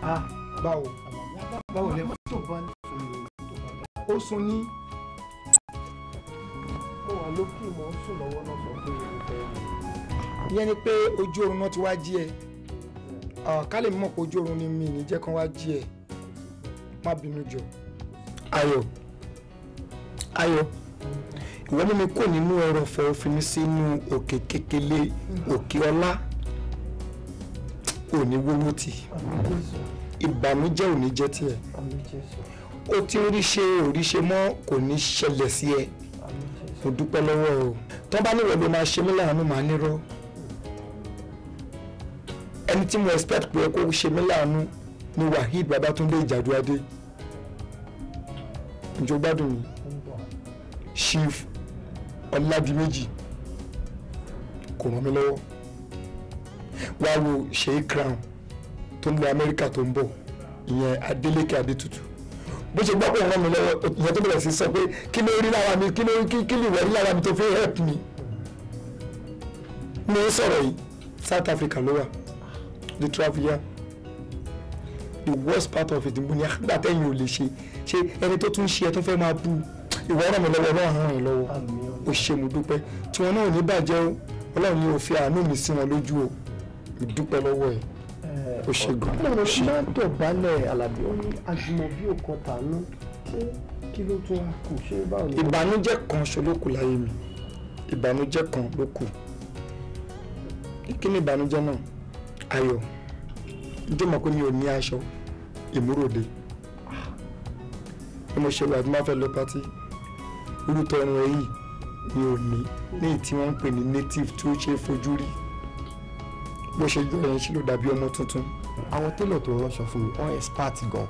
Ah, báwo báwo lẹ ó sùn ní. Mo wà lókè, mo ń sùn lọ́wọ́ náà, sọ pé mo fẹ́ rí. Ìyẹn ni pé ojú oorun náà ti wá jí ẹ. Ah, ká lè mọ̀ pé ojú oorun ni mi ní jẹ́ kán wá jí ẹ. Má bínú jọ. Ayọ̀, Ayọ̀, ìwọ mú mi kó nínú ẹrọ̀fọ̀, ó fi mí sínú òkè kékeré, òkè ọlá. Òní wówó tì, ìbànújẹ́ ò ní jẹ́ tiẹ̀. Ó ti ń rí ṣe, ò rí ṣe mọ́, kò ní ṣẹlẹ̀ sí ẹ. Mo dúpẹ́ lọ́wọ́ ẹ o. Tọ́ bá níwọ̀n ló máa ṣe mí láàánú, màá nírọ́. Ẹni tí mo expect pé kó ṣe mí láàánú ni Waheed Babatunde Ìjàdùadé. Ǹjọ́ gbádùn mi, Chief Ọládìméjì kò ràn mí lọ́wọ́. Wá wo Sheik Crown tó ń lọ Amẹ́ríkà tó ń bọ̀, ìyẹn Adeleke Adétutù, bó ṣe gbọ́ pé òun ràn mí lọ́wọ́, ìyẹn tó bẹ̀rẹ̀ sí sọ pé kí ló rí lára mi, kí ló kí lè wẹ̀ rí lára mi tó fi help mi. Mo ń sọ̀rọ̀ yìí, South Africa ló wà, the travel. The worst part of it mo ní àgbà tẹ́yìn ò lè ṣe ṣe ẹni tó tún ṣe ẹ tó fẹ́ máa bú ìwọ ràn mí lọ́wọ́, Ọlọ́run ràn yín lọ́wọ́. O ṣe, mo dúpẹ́. Tí wọn náà ò ní bàjẹ́ o, Ọlọ́run yóò fi àánú mi sí wọn lójú o. Mo dúpẹ́ lọ́wọ́ ẹ̀, o ṣe gan. Ọ̀rọ̀ tí máa ń dọ̀bálẹ̀ Àlàbí, ó ní àjùmọ̀bí ò kan tàánú, ṣé kí ló tún wá kù, ṣé báwo ni. Ìbànújẹ́ kan ṣo ló kù láyé mi, ìbànújẹ́ kan ló kù. Kí ni ìbànújẹ́ náà? Ayọ̀, ǹjẹ́ mọ̀ pé mi ò ní aṣọ ìmúròde bí mo ṣe wà tí mo fẹ́ lọ pátí orúkọ ọrùn ẹ yìí mi ò ní ní tí wọ́n ń pè ní native tí ó ṣe é fojú rí. Bó ṣe jọ yẹn ṣe ló dàbí ọmọ tuntun. Àwọn télọ̀ tó ránṣọ fún mi, wọ́n expert gan.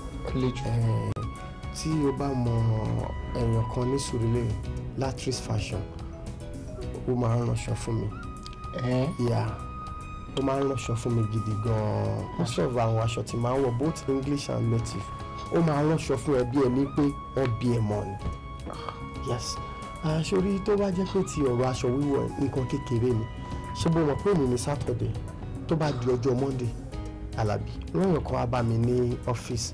Tí o bá mọ èèyàn kan ní Sùúrùlérè, Latris Fashion, ó máa ń ránṣọ fún mi. Yeah, ó máa ń ránṣọ fún mi gidi gan-an. Most of àwọn aṣọ tí máa ń wọ̀, both English and native, ó máa ń ránṣọ fún ẹ bí ẹni pé wọ́n bí ẹ mọ̀ ni. Yes, sórí tó bá jẹ́ pé ti ọ̀rọ̀ aṣọ wíwọ̀, nǹkan kékeré ni. Ṣé bó mọ̀ pé òní ni Saturday? Tó bá di ọjọ́ Monday, Àlàbí, lóyún kan wá bá mi ní ọ́fíìsì,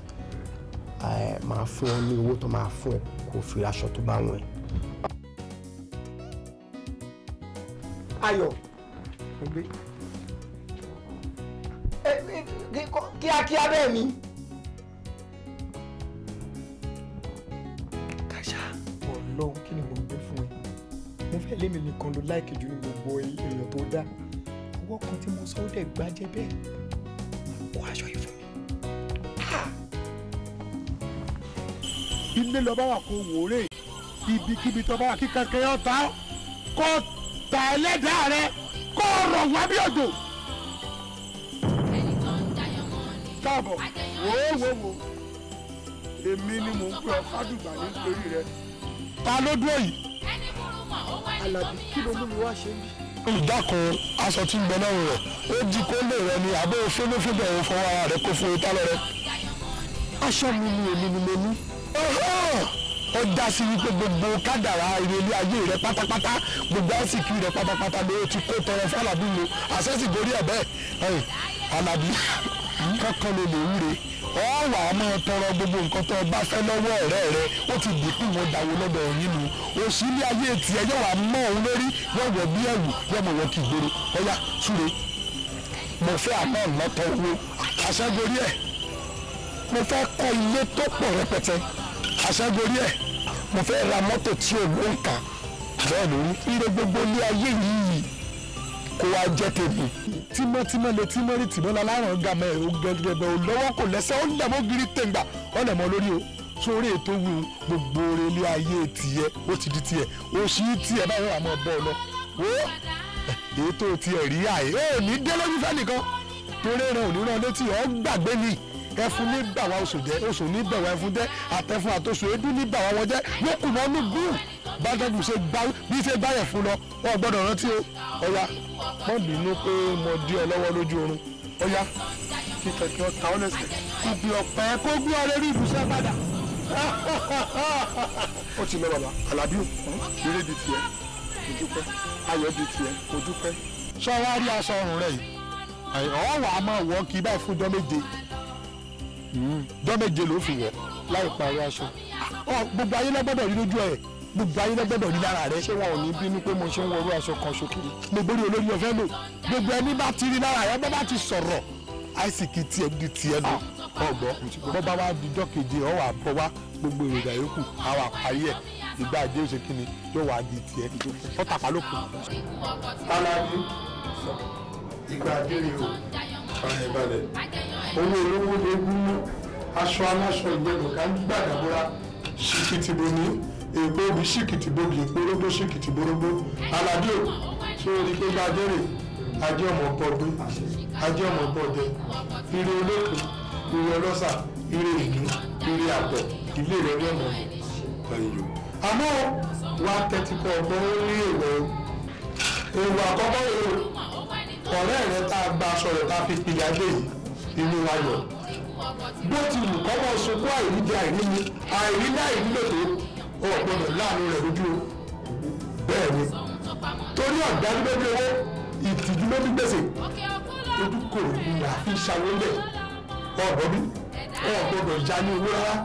máa fún ọ ní owó tó máa fún ẹ kó fi aṣọ tó bá wọn ẹ. Ayọ̀, mo gbé kíákíá bẹ́ẹ̀ ni. Kàṣà Ọlọ́run, kí ni mo gbé fún ẹ? Mo fẹ́ lémi nìkan ló láìkì jù ní gbogbo èèyàn tó dá. Ọwọ́ kan tí mo sọ ó dẹ̀ gbájẹ́ bẹ́ẹ̀. Kó aṣọ yìí fún mi. Ilé lọ bá wà kó wòórè, ibikíbi tó bá wà kí kankan yọ ta kó ta ẹlẹ́dàá rẹ kó rọ̀ wá bí òjò. Káàbọ̀, wò ó wò wò, èmi ni mò ń pè ọ́ fádùgbà nítorí rẹ. Ta ló dúró yìí? Àlàbí, kí ló mú mi wá ṣe ń bí? Ìdákun, aṣọ tí ń bẹ lọ́rùn rẹ̀, ó jí kó lè rẹ ni àbẹ́ òfin-lófin-bẹ̀ òun fọwọ́ ara rẹ̀ kó fún itá lọ́rẹ́. Aṣọ mi ni, èmi ni mo ní. Ó já sí wípé gbogbo kádàrá ilé ayé rẹ pátápátá, gbogbo àsìkí rẹ pátápátá ló ti kó tọrọ fún Àlàbí mu àṣẹ́sì gorí ẹ̀ bẹ́ẹ̀. Àlàbí kankan ló lè wúre, ọ wà á máa tọrọ gbogbo nǹkan tó o bá fẹ́ lọ́wọ́ ọ̀rẹ́ rẹ. Ó ti dínkù wọn dáwọ́ lọ́dọ̀ nínú òsì ilé ayé tiẹ̀, yóò wá mọ́ òun lórí, yóò wọ̀ bí ẹ̀wù, yóò mọ̀ wọ́n kì í gbòòrò. Ọ̀yá súre, mo fẹ́ àmọ́ ọ̀lọ́tọ̀ owó àṣẹ́gorí ẹ̀. Mo fẹ́ kọ́ ilé tó pọ̀ rẹpẹtẹ àṣẹ́gorí ẹ̀. Mo fẹ́ ra mọ́tò tí ò ló ń kà bẹ́ẹ̀ lórí. Ire gbogbo ilé ayé yìí kó wá jẹ́ tèmi. Tímọ́tímọ́ lè tímọ́ rí tìmọ́ láláràn gàmẹ́ ògẹ́gẹ́bẹ́ ò lọ́wọ́ kò lẹ́sẹ̀, ó lẹ̀ mọ́ gírí tẹ̀ǹgbà, ó lẹ̀ mọ́ lórí o. Sórí ètò wù gbogbo oore ilé ayé tiẹ̀, ó ti di tiẹ̀, òṣì tiẹ̀ báyìí wà mọ́ bọ́ ọ lọ. Wo ètò tiẹ̀ rí àyè ó ní délé fífẹ́ nìkan torí rẹ̀ ò ní rán létí ọ̀ gbàgbé ni. Ẹfun ní bà wá oṣù jẹ́, oṣù ní bà wá ẹfun jẹ́, àtẹfun àtọṣù edu ní bà wá wọn jẹ́, lókùn mọ́ ní gùn bàtẹ́gùn ṣe gbá bí ṣe bá yẹn fún lọ, wọn gbọ́dọ̀ rántí o. Ọ̀ya, mọ́ bínú pé mo dí ọ lọ́wọ́ lójú oorun. Ọ̀ya, kí kẹ̀kẹ́ ọ̀tá ọ lẹ́sẹ̀ kó gbé ọ̀pẹ kó gbé ọ̀rẹ́ rí ibùsọ̀ padà. Ó ti lọ bàbá Àlàbí o, eré di tiẹ̀, mo dúpẹ́. Ayọ̀ di tiẹ̀, mo dúpẹ́. Sọ wá rí aṣọ ọrùn rẹ yìí, ọ̀ wà á máa wọ̀ kí báyìí fún ọjọ́ méje. Jọ́ méje ló fi wọ̀ láì parí aṣọ. Gbogbo ayé lọ́gbọ́dọ̀ rí lójú ẹ̀, gbogbo ayé lọ́gbọ́dọ̀ rí lára rẹ. Ṣé wọn ò ní bínú pé mo ṣe ń wọrú aṣọ kan ṣokiri? Gbogbo orí olórí ọ̀fẹ́ lò, gbogbo ẹni bá ti rí lára rẹ, bá bá ti sọ̀rọ̀ àìsíkì tiẹ̀ di tiẹ̀ lò. Ọgbọ́ bọ́ bá wá di jọ́ keje, ọ̀ wà bọ́ wá gbogbo èròjà yòókù àwọn àparí ẹ̀. Ìgbà àjẹ́ òṣè kí ni yóò wá di tiẹ̀ ọ̀tàpá ló kù. Àlàbí, ìgbà àdéhìí o, fara balẹ̀. Owó olówó lè gún mọ́, aṣọ aláṣọ ìgbẹ́dọ̀ ká gbàdàbọ́ra. Ṣìkìtì bòmí èpo òbí, ṣìkìtì bòbí èpo orógbó, ṣìkìtì borógbó. Àlàbí o, ṣé o rí pé gbàdérè ajé ọmọ bọ gbé, ajé ọmọ bọ jẹ, ire olókun, ire ọlọ́sà, ire ìlú, ire àbọ̀, ilé rẹ ní ọmọ ẹ̀yọ. Àmọ́ wà á tẹ́tí kọ́ ọgbọ́n, ó ní èèwọ̀ èèwọ̀ àkọ́kọ́ èèwọ̀ ọ̀rẹ́ rẹ tá a gba aṣọ rẹ̀ tá a fi pilẹ̀ adé yìí inú wa yọ. Bó ti wù kọ́mọ sunkún àìríjẹ àìrímu àìrílẹ̀ àìrílò tó, o gbọ́dọ̀ láàánú rẹ̀ lójú o. Bẹ́ẹ̀ ni, torí ọ̀dájú lójú owó, ìtìjú lójú gbèsè, ojú kò ní àfi ṣàwọn bẹ̀ ọ̀gbọ́n bí Ọ̀ gbọ́dọ̀ ya ní owó rárá.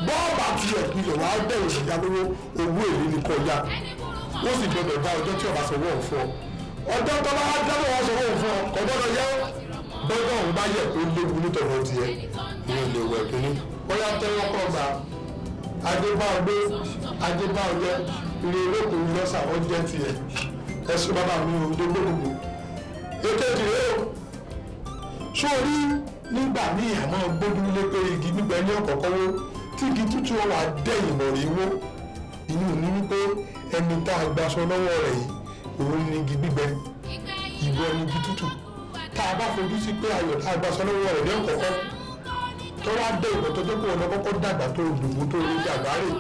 Bọ́ọ̀bà ti ẹ̀pìlẹ̀ wàá bẹ̀rẹ̀ sí ya lówó, owó èlé ni kò ya. Ó sì gbọ́dọ̀ dá ọjọ́ tí ọba sanwó ọ̀hún fún ọ. Ọjọ́ tó bá dábọ̀ wá sanwó ọ̀hún fún ọ, kò gbọ́dọ̀ yẹ ọ́. Bọ́dọ̀ ọ̀hún bá yẹ ó léwu nítorí tiẹ̀. Ìyẹn lè wẹ̀ kínní. Ó yá tẹ́wọ́ kọ́ gbà. Ajé bá ọ gbé, ajé bá ọ jẹ, ire olókùn lọ́sà ọ jẹ́ tiẹ̀. Ẹ ṣe bàbá mi ò dógbòdògbò. Èkejì rèé o. Sórí nígbà míì àmọ́ gbójúlé pé igi gbígbẹ ní ọ̀kọ̀ọ̀kọ́ wó tí igi tútù ọ̀wà dẹ̀yìn mọ̀rí wó. Inú ní wípé ẹni tá a gbaṣọ lọ́wọ́ rẹ̀ yìí òun ní igi gbígbẹ, ìwọ ní igi tútù. Tá a bá fojú sí pé ayọ̀ tá a gbaṣọ lọ́wọ́ rẹ̀ ní ọ̀kọ̀ọ̀kọ́ tó wá dé ìwọ tó jókòó lọ kọ́kọ́ dàgbà tó dùnkù tó rí dàgbà rè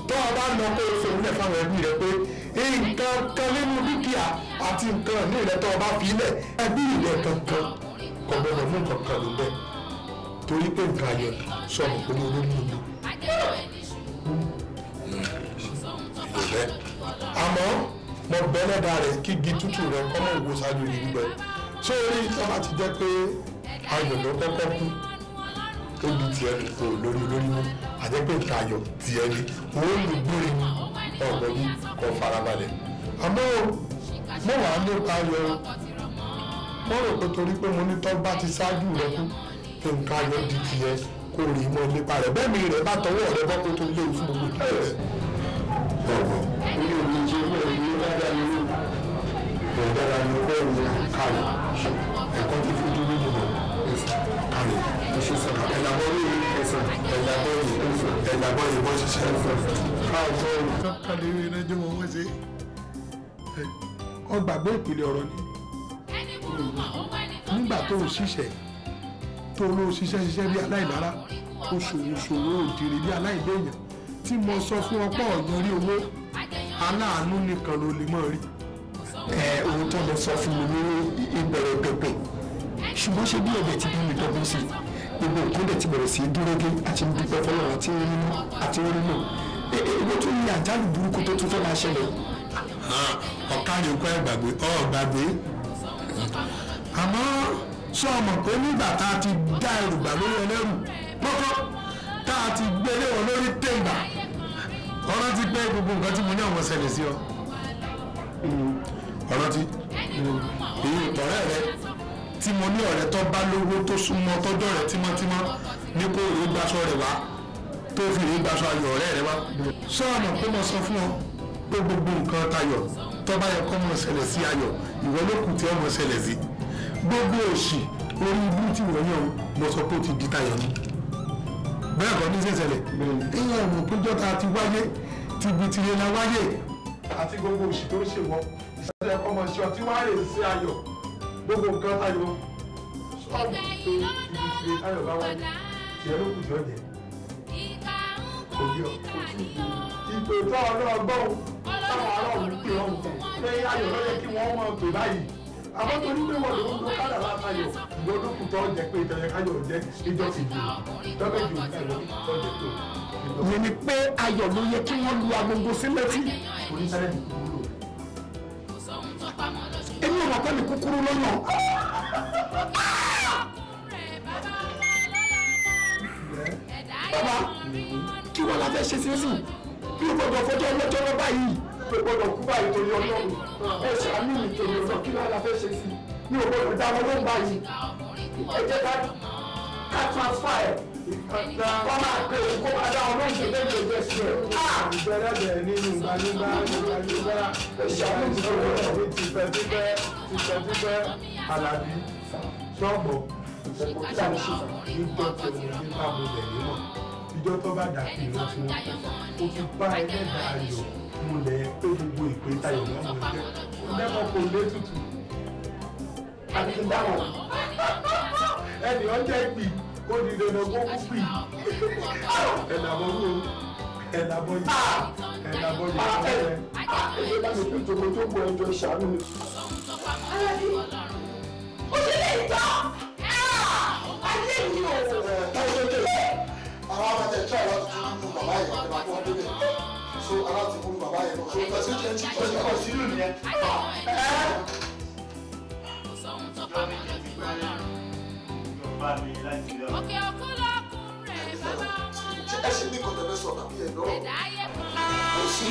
tó o bá lọ kó o fòun lẹ̀ fáwọn ẹbí rẹ pé nǹkan kan nínú dúkìá àti nǹkan ní rẹ tó o bá fi lẹ̀ ẹbí rẹ kankan kò gbọdọ̀ mú nǹkan kan níbẹ̀ torí pé nǹkan ayọ̀ sọnù pẹ̀lú olórí omi. Ìbẹ̀ àmọ́ mo bẹ́ lẹ́dàá rẹ̀ kí igi tútù rẹ kọ́ mọ̀ wò ṣáájú igi gbígbẹ sórí tó bá ti jẹ́ pé ayọ̀ ló kọ́kọ́ kú ó di tiẹ̀ nù kó lórí olórí mú àjẹpẹ́ nǹkan ayọ̀ tiẹ̀ ni òun ló gbére ni ọ̀gbọ́n bí kò farabalẹ̀ àmọ́ mo wà á lépa ayọ̀ mo rò pé torí pé mo ní tọ́ bá ti ṣáájú rẹ kú nǹkan ayọ̀ di tiẹ̀ kó rí mọ́ lépa rẹ̀ bẹ́ẹ̀ mi rẹ̀ bá tọwọ́ rẹ bọ́ kó tó léwu fún gbogbo ìdílé rẹ̀ ọ̀gbọ́n. Orí òní ṣe fún ẹ̀rí ní dáadáa ní ìlú dáadáa ní ọgbẹ́ ìlú kárẹ̀ ẹ̀kọ́ ti fojú nínú kárẹ̀ ẹ̀làbọ̀rì ẹ̀làbọ̀rì ẹ̀làbọ̀rì bọ́ ṣiṣẹ́ káàbọ̀. Kálí iná jẹ́ wọn wọ́n ṣe ọgbàgbé ìpìlẹ̀ ọ̀rọ̀ ni nígbà tó o ṣiṣẹ́ tó o lọ ṣiṣẹ́ ṣiṣẹ́ bí aláìlára o ṣòwò ṣòwò òdìrí bí aláìléèyàn tí mo sọ fún ọ pé ọ̀yàn rí owó aláàánú nìkan ló lè mọ̀ rí. Ẹ ohun tó lọ sọ fún mi ní ìbẹ̀rẹ̀ pẹ̀pẹ̀ ṣùgbọ́n ṣe bí ẹ̀bẹ̀ ti bí mi dọ́gbọ́n sí gbogbo nǹkan dẹ̀ ti bẹ̀rẹ̀ sí í dúró dé àti dúpẹ́ fọlọ́run àti rí àti rí mọ̀ èwo tún ní àjálù burúkú tó tún fẹ́ máa ṣẹlẹ̀. Ọ̀kárí okó ẹ̀gbàgbé ọ̀gbàgbé àmọ́ sọ ọmọ pé nígbà tá a ti dá ẹrù gbà lórí ẹlẹ́rù pọ́kọ́ tá a ti gbélé wọn lórí tẹ̀gbà ọ̀rọ̀ ti pẹ́ gbogbo nǹkan tí mo ní àwọn ṣẹlẹ̀ sí ọ ọ̀rọ̀ ti èyí ìtọ̀rẹ́ rẹ tí mo ní ọ̀rẹ́ tó bá lówó tó súnmọ́ tọ́jọ́ rẹ tímọ́tímọ́ ní kó rèé gbaṣọ rẹ wá tó fi rèé gbaṣọ ayọ̀ ọ̀rẹ́ rẹ wá sọ ọ̀nà pé mo sọ fún ọ pé gbogbo nǹkan tayọ̀ tó bá yẹ kó mọ̀ ṣẹlẹ̀ sí ayọ̀ ìwọ ló kù tí ó mọ̀ ṣẹlẹ̀ sí gbogbo òṣì orí ibú tí wọ́n yàn mo sọ pé ó ti di tayọ̀ ni bẹ́ẹ̀ kọ́ ní sẹ̀sẹ̀lẹ̀ ẹ̀yìn ọ̀nà péjọ tá a ti wáyé tìbìtìrẹ la wáyé àti gbogbo òṣì tó ń ṣe wọ ìṣẹ̀lẹ̀ ọmọ ṣe ọtí wá rè sí ayọ̀ gbogbo nǹkan tayọ̀ sọ́ọ̀bù pé tìbìtìrẹ tayọ̀ bá wáyé tiẹ̀ ló kù tí ó jẹ kò yí ọ ìpè tó ọlọ́gbọ́n táwọn ará òun pè ọ̀hún pé ayọ̀ ló yẹ kí wọ́n mọ̀ pé báyìí àmọ́ torí pé wọ́n ló ń lo kádàrá tayọ̀ ìwọ ló kù tó jẹ pé ìtẹ̀yẹ káyọ̀ jẹ́ ìjọ kejì lọ́kẹ́jì òun káyọ̀ tó jẹ pé. Ìyẹn ni pé ayọ̀ ló yẹ kí wọ́n lu agogo sí létí. Èmi ò mọ̀ pé mi kúkúrú lọ́nà. Bàbá kí wọ́n la fẹ́ ṣe sínsìn bí o gbọ́dọ̀ fọjọ́ ọlọ́jọ́ lọ báyìí o gbọ́dọ̀ kú báyìí torí Ọlọ́run ẹ ṣàánú mi torí Ọlọ́run kí wọ́n la fẹ́ ṣe sí mi ò gbọ́dọ̀ dá wọn lóhùn báyìí ẹ jẹ́ ká transfer ẹ̀ kọ́ máa pè é kó máa dá wọn lóhùn ṣe lẹ́yìn ìjọ sí ẹ̀. Ìbẹ̀rẹ̀bẹ̀ ní yorùbá nígbà nígbà nígbà ẹ ṣàánú mi torí Ọlọ́run. Tipẹ́tipẹ́ tipẹ́tipẹ́ Àlàbí sọ́ọ̀bọ̀ níjọ́ tí mo ní bá mo lẹ̀ nímọ̀ ìjọ tó bá dà kí ìrántí wọn ó ti bá ẹlẹ́dàá ayọ̀ múlẹ̀ pé gbogbo ìpè tayọ̀ lọ́mọ ẹgbẹ́ lẹ́kọ̀ọ́ kò lé tutù àbí kí n dáhùn. Ẹnì ọjọ́ ìpì ó di dandan kó kú pì ẹ̀làbọ̀ wú ẹ̀làbọ̀ yìí ẹ̀làbọ̀ yìí. Ẹgbẹ́ bá mi pín tòkòtòkò ẹjọ́ ìṣàánú mi. Ó ṣe lè tọ́ ayé mi ò. Àwọn afẹ́tẹ̀ tí àwọn ti tún mú bàbá yẹn àti bàbá wọn débẹ̀ so aláti mú bàbá yẹn lọ so nǹkan tí ó jẹ́ ti kọ̀ sínú nìyẹn. Òkè òkun lọ. Ṣé ẹ ṣe ní nǹkan tẹ́lẹ̀ sọ tàbí ẹ̀ lọ́rọ̀? Kò sí,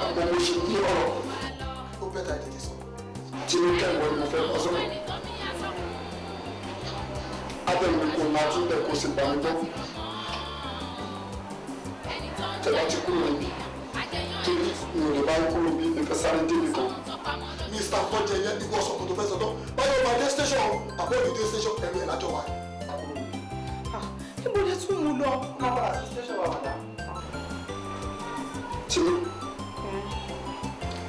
àmọ́ mo ṣe ní ọ̀rọ̀. Ó bẹ́ẹ̀ ta ìtẹ̀tẹ̀ sọ. Tinúkẹ́ ìwọ ni mo fẹ́ bá sọ̀rọ̀. Abẹ́mi kò máa tún bẹ̀ kó sì bá mi gbọ́. Tẹ́ bá ti kúrò níbí, torí mi ò lè bá kúrò bí mi fẹ́ sáré débi kan. Mr. Fọ́jẹyẹ, ìwọ sọ̀kò tó fẹ́ sọ tán. Báyọ̀ máa dé station, àbọ̀ òní dé station, ẹ̀rù ẹ̀ lájọ wà. Níbo lẹ tún mú lọ? Ká padà sí station wa, madam. Tinú,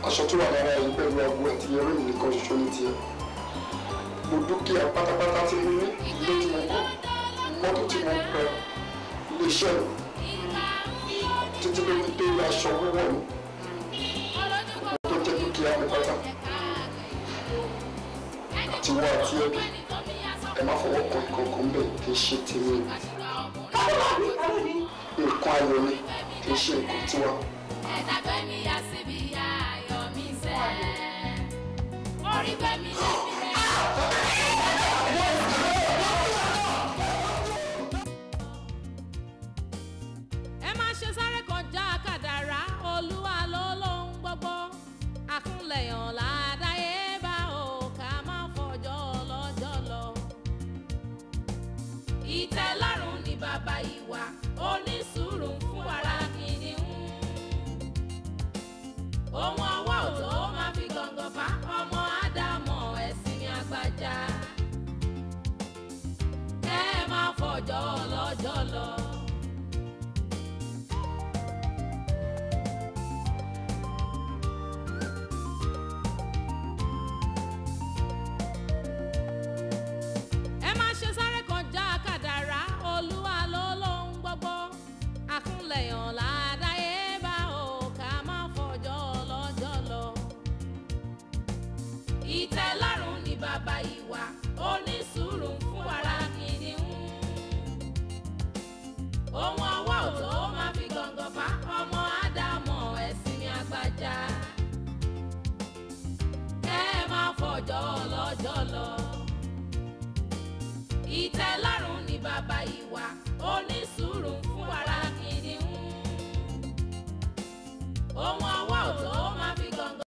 aṣọ tó wà lára yìí pẹ̀lú aago àti ẹrú mi nìkan ṣoṣo ní tiẹ̀. Mo dúkìá pátápátá tí mo ní, ilé tí mo kọ́, mọ́tò tí mo rà, iléeṣẹ́ mi, títí lórí dé aṣọ wíwọ̀ mi, tó jẹ́ dúkìá mi pátá. Àti wọ́n àti ẹbí, ẹ má fọwọ́ kan ìkọ̀ọ̀kan bẹ́ẹ̀, kì í ṣe tèmi. Nǹkan ayọ̀ ni, kì í ṣe nǹkan tiwa. Ẹ má ṣe sáré kọjá kádàrá, Olúwa ló lóhun gbogbo. Àkúnlẹ̀yàn làdáyébá o, ká má fọjọ́ lọ́jọ́ lọ. Ìtẹ́lọ́rùn ni bàbá ìwà, onísùúrù ń fún wàrà kìnìún. Ohun ọwọ́ ò tó máa fi gàngàn fà, ọmọ Ádámọ̀ ẹ̀sìn ní agbájá. Kẹ́ ẹ má fọjọ́ lọ́jọ́ lọ. Ẹ má ṣe sáré kọjá kádàrá, Olúwa ló lóhun gbogbo. Àkúnlẹ̀yàn làdáyébá o, ká má fọjọ́ lọ́jọ́ lọ. Ìtẹ́lọ́rùn ni bàbá ìwà, oní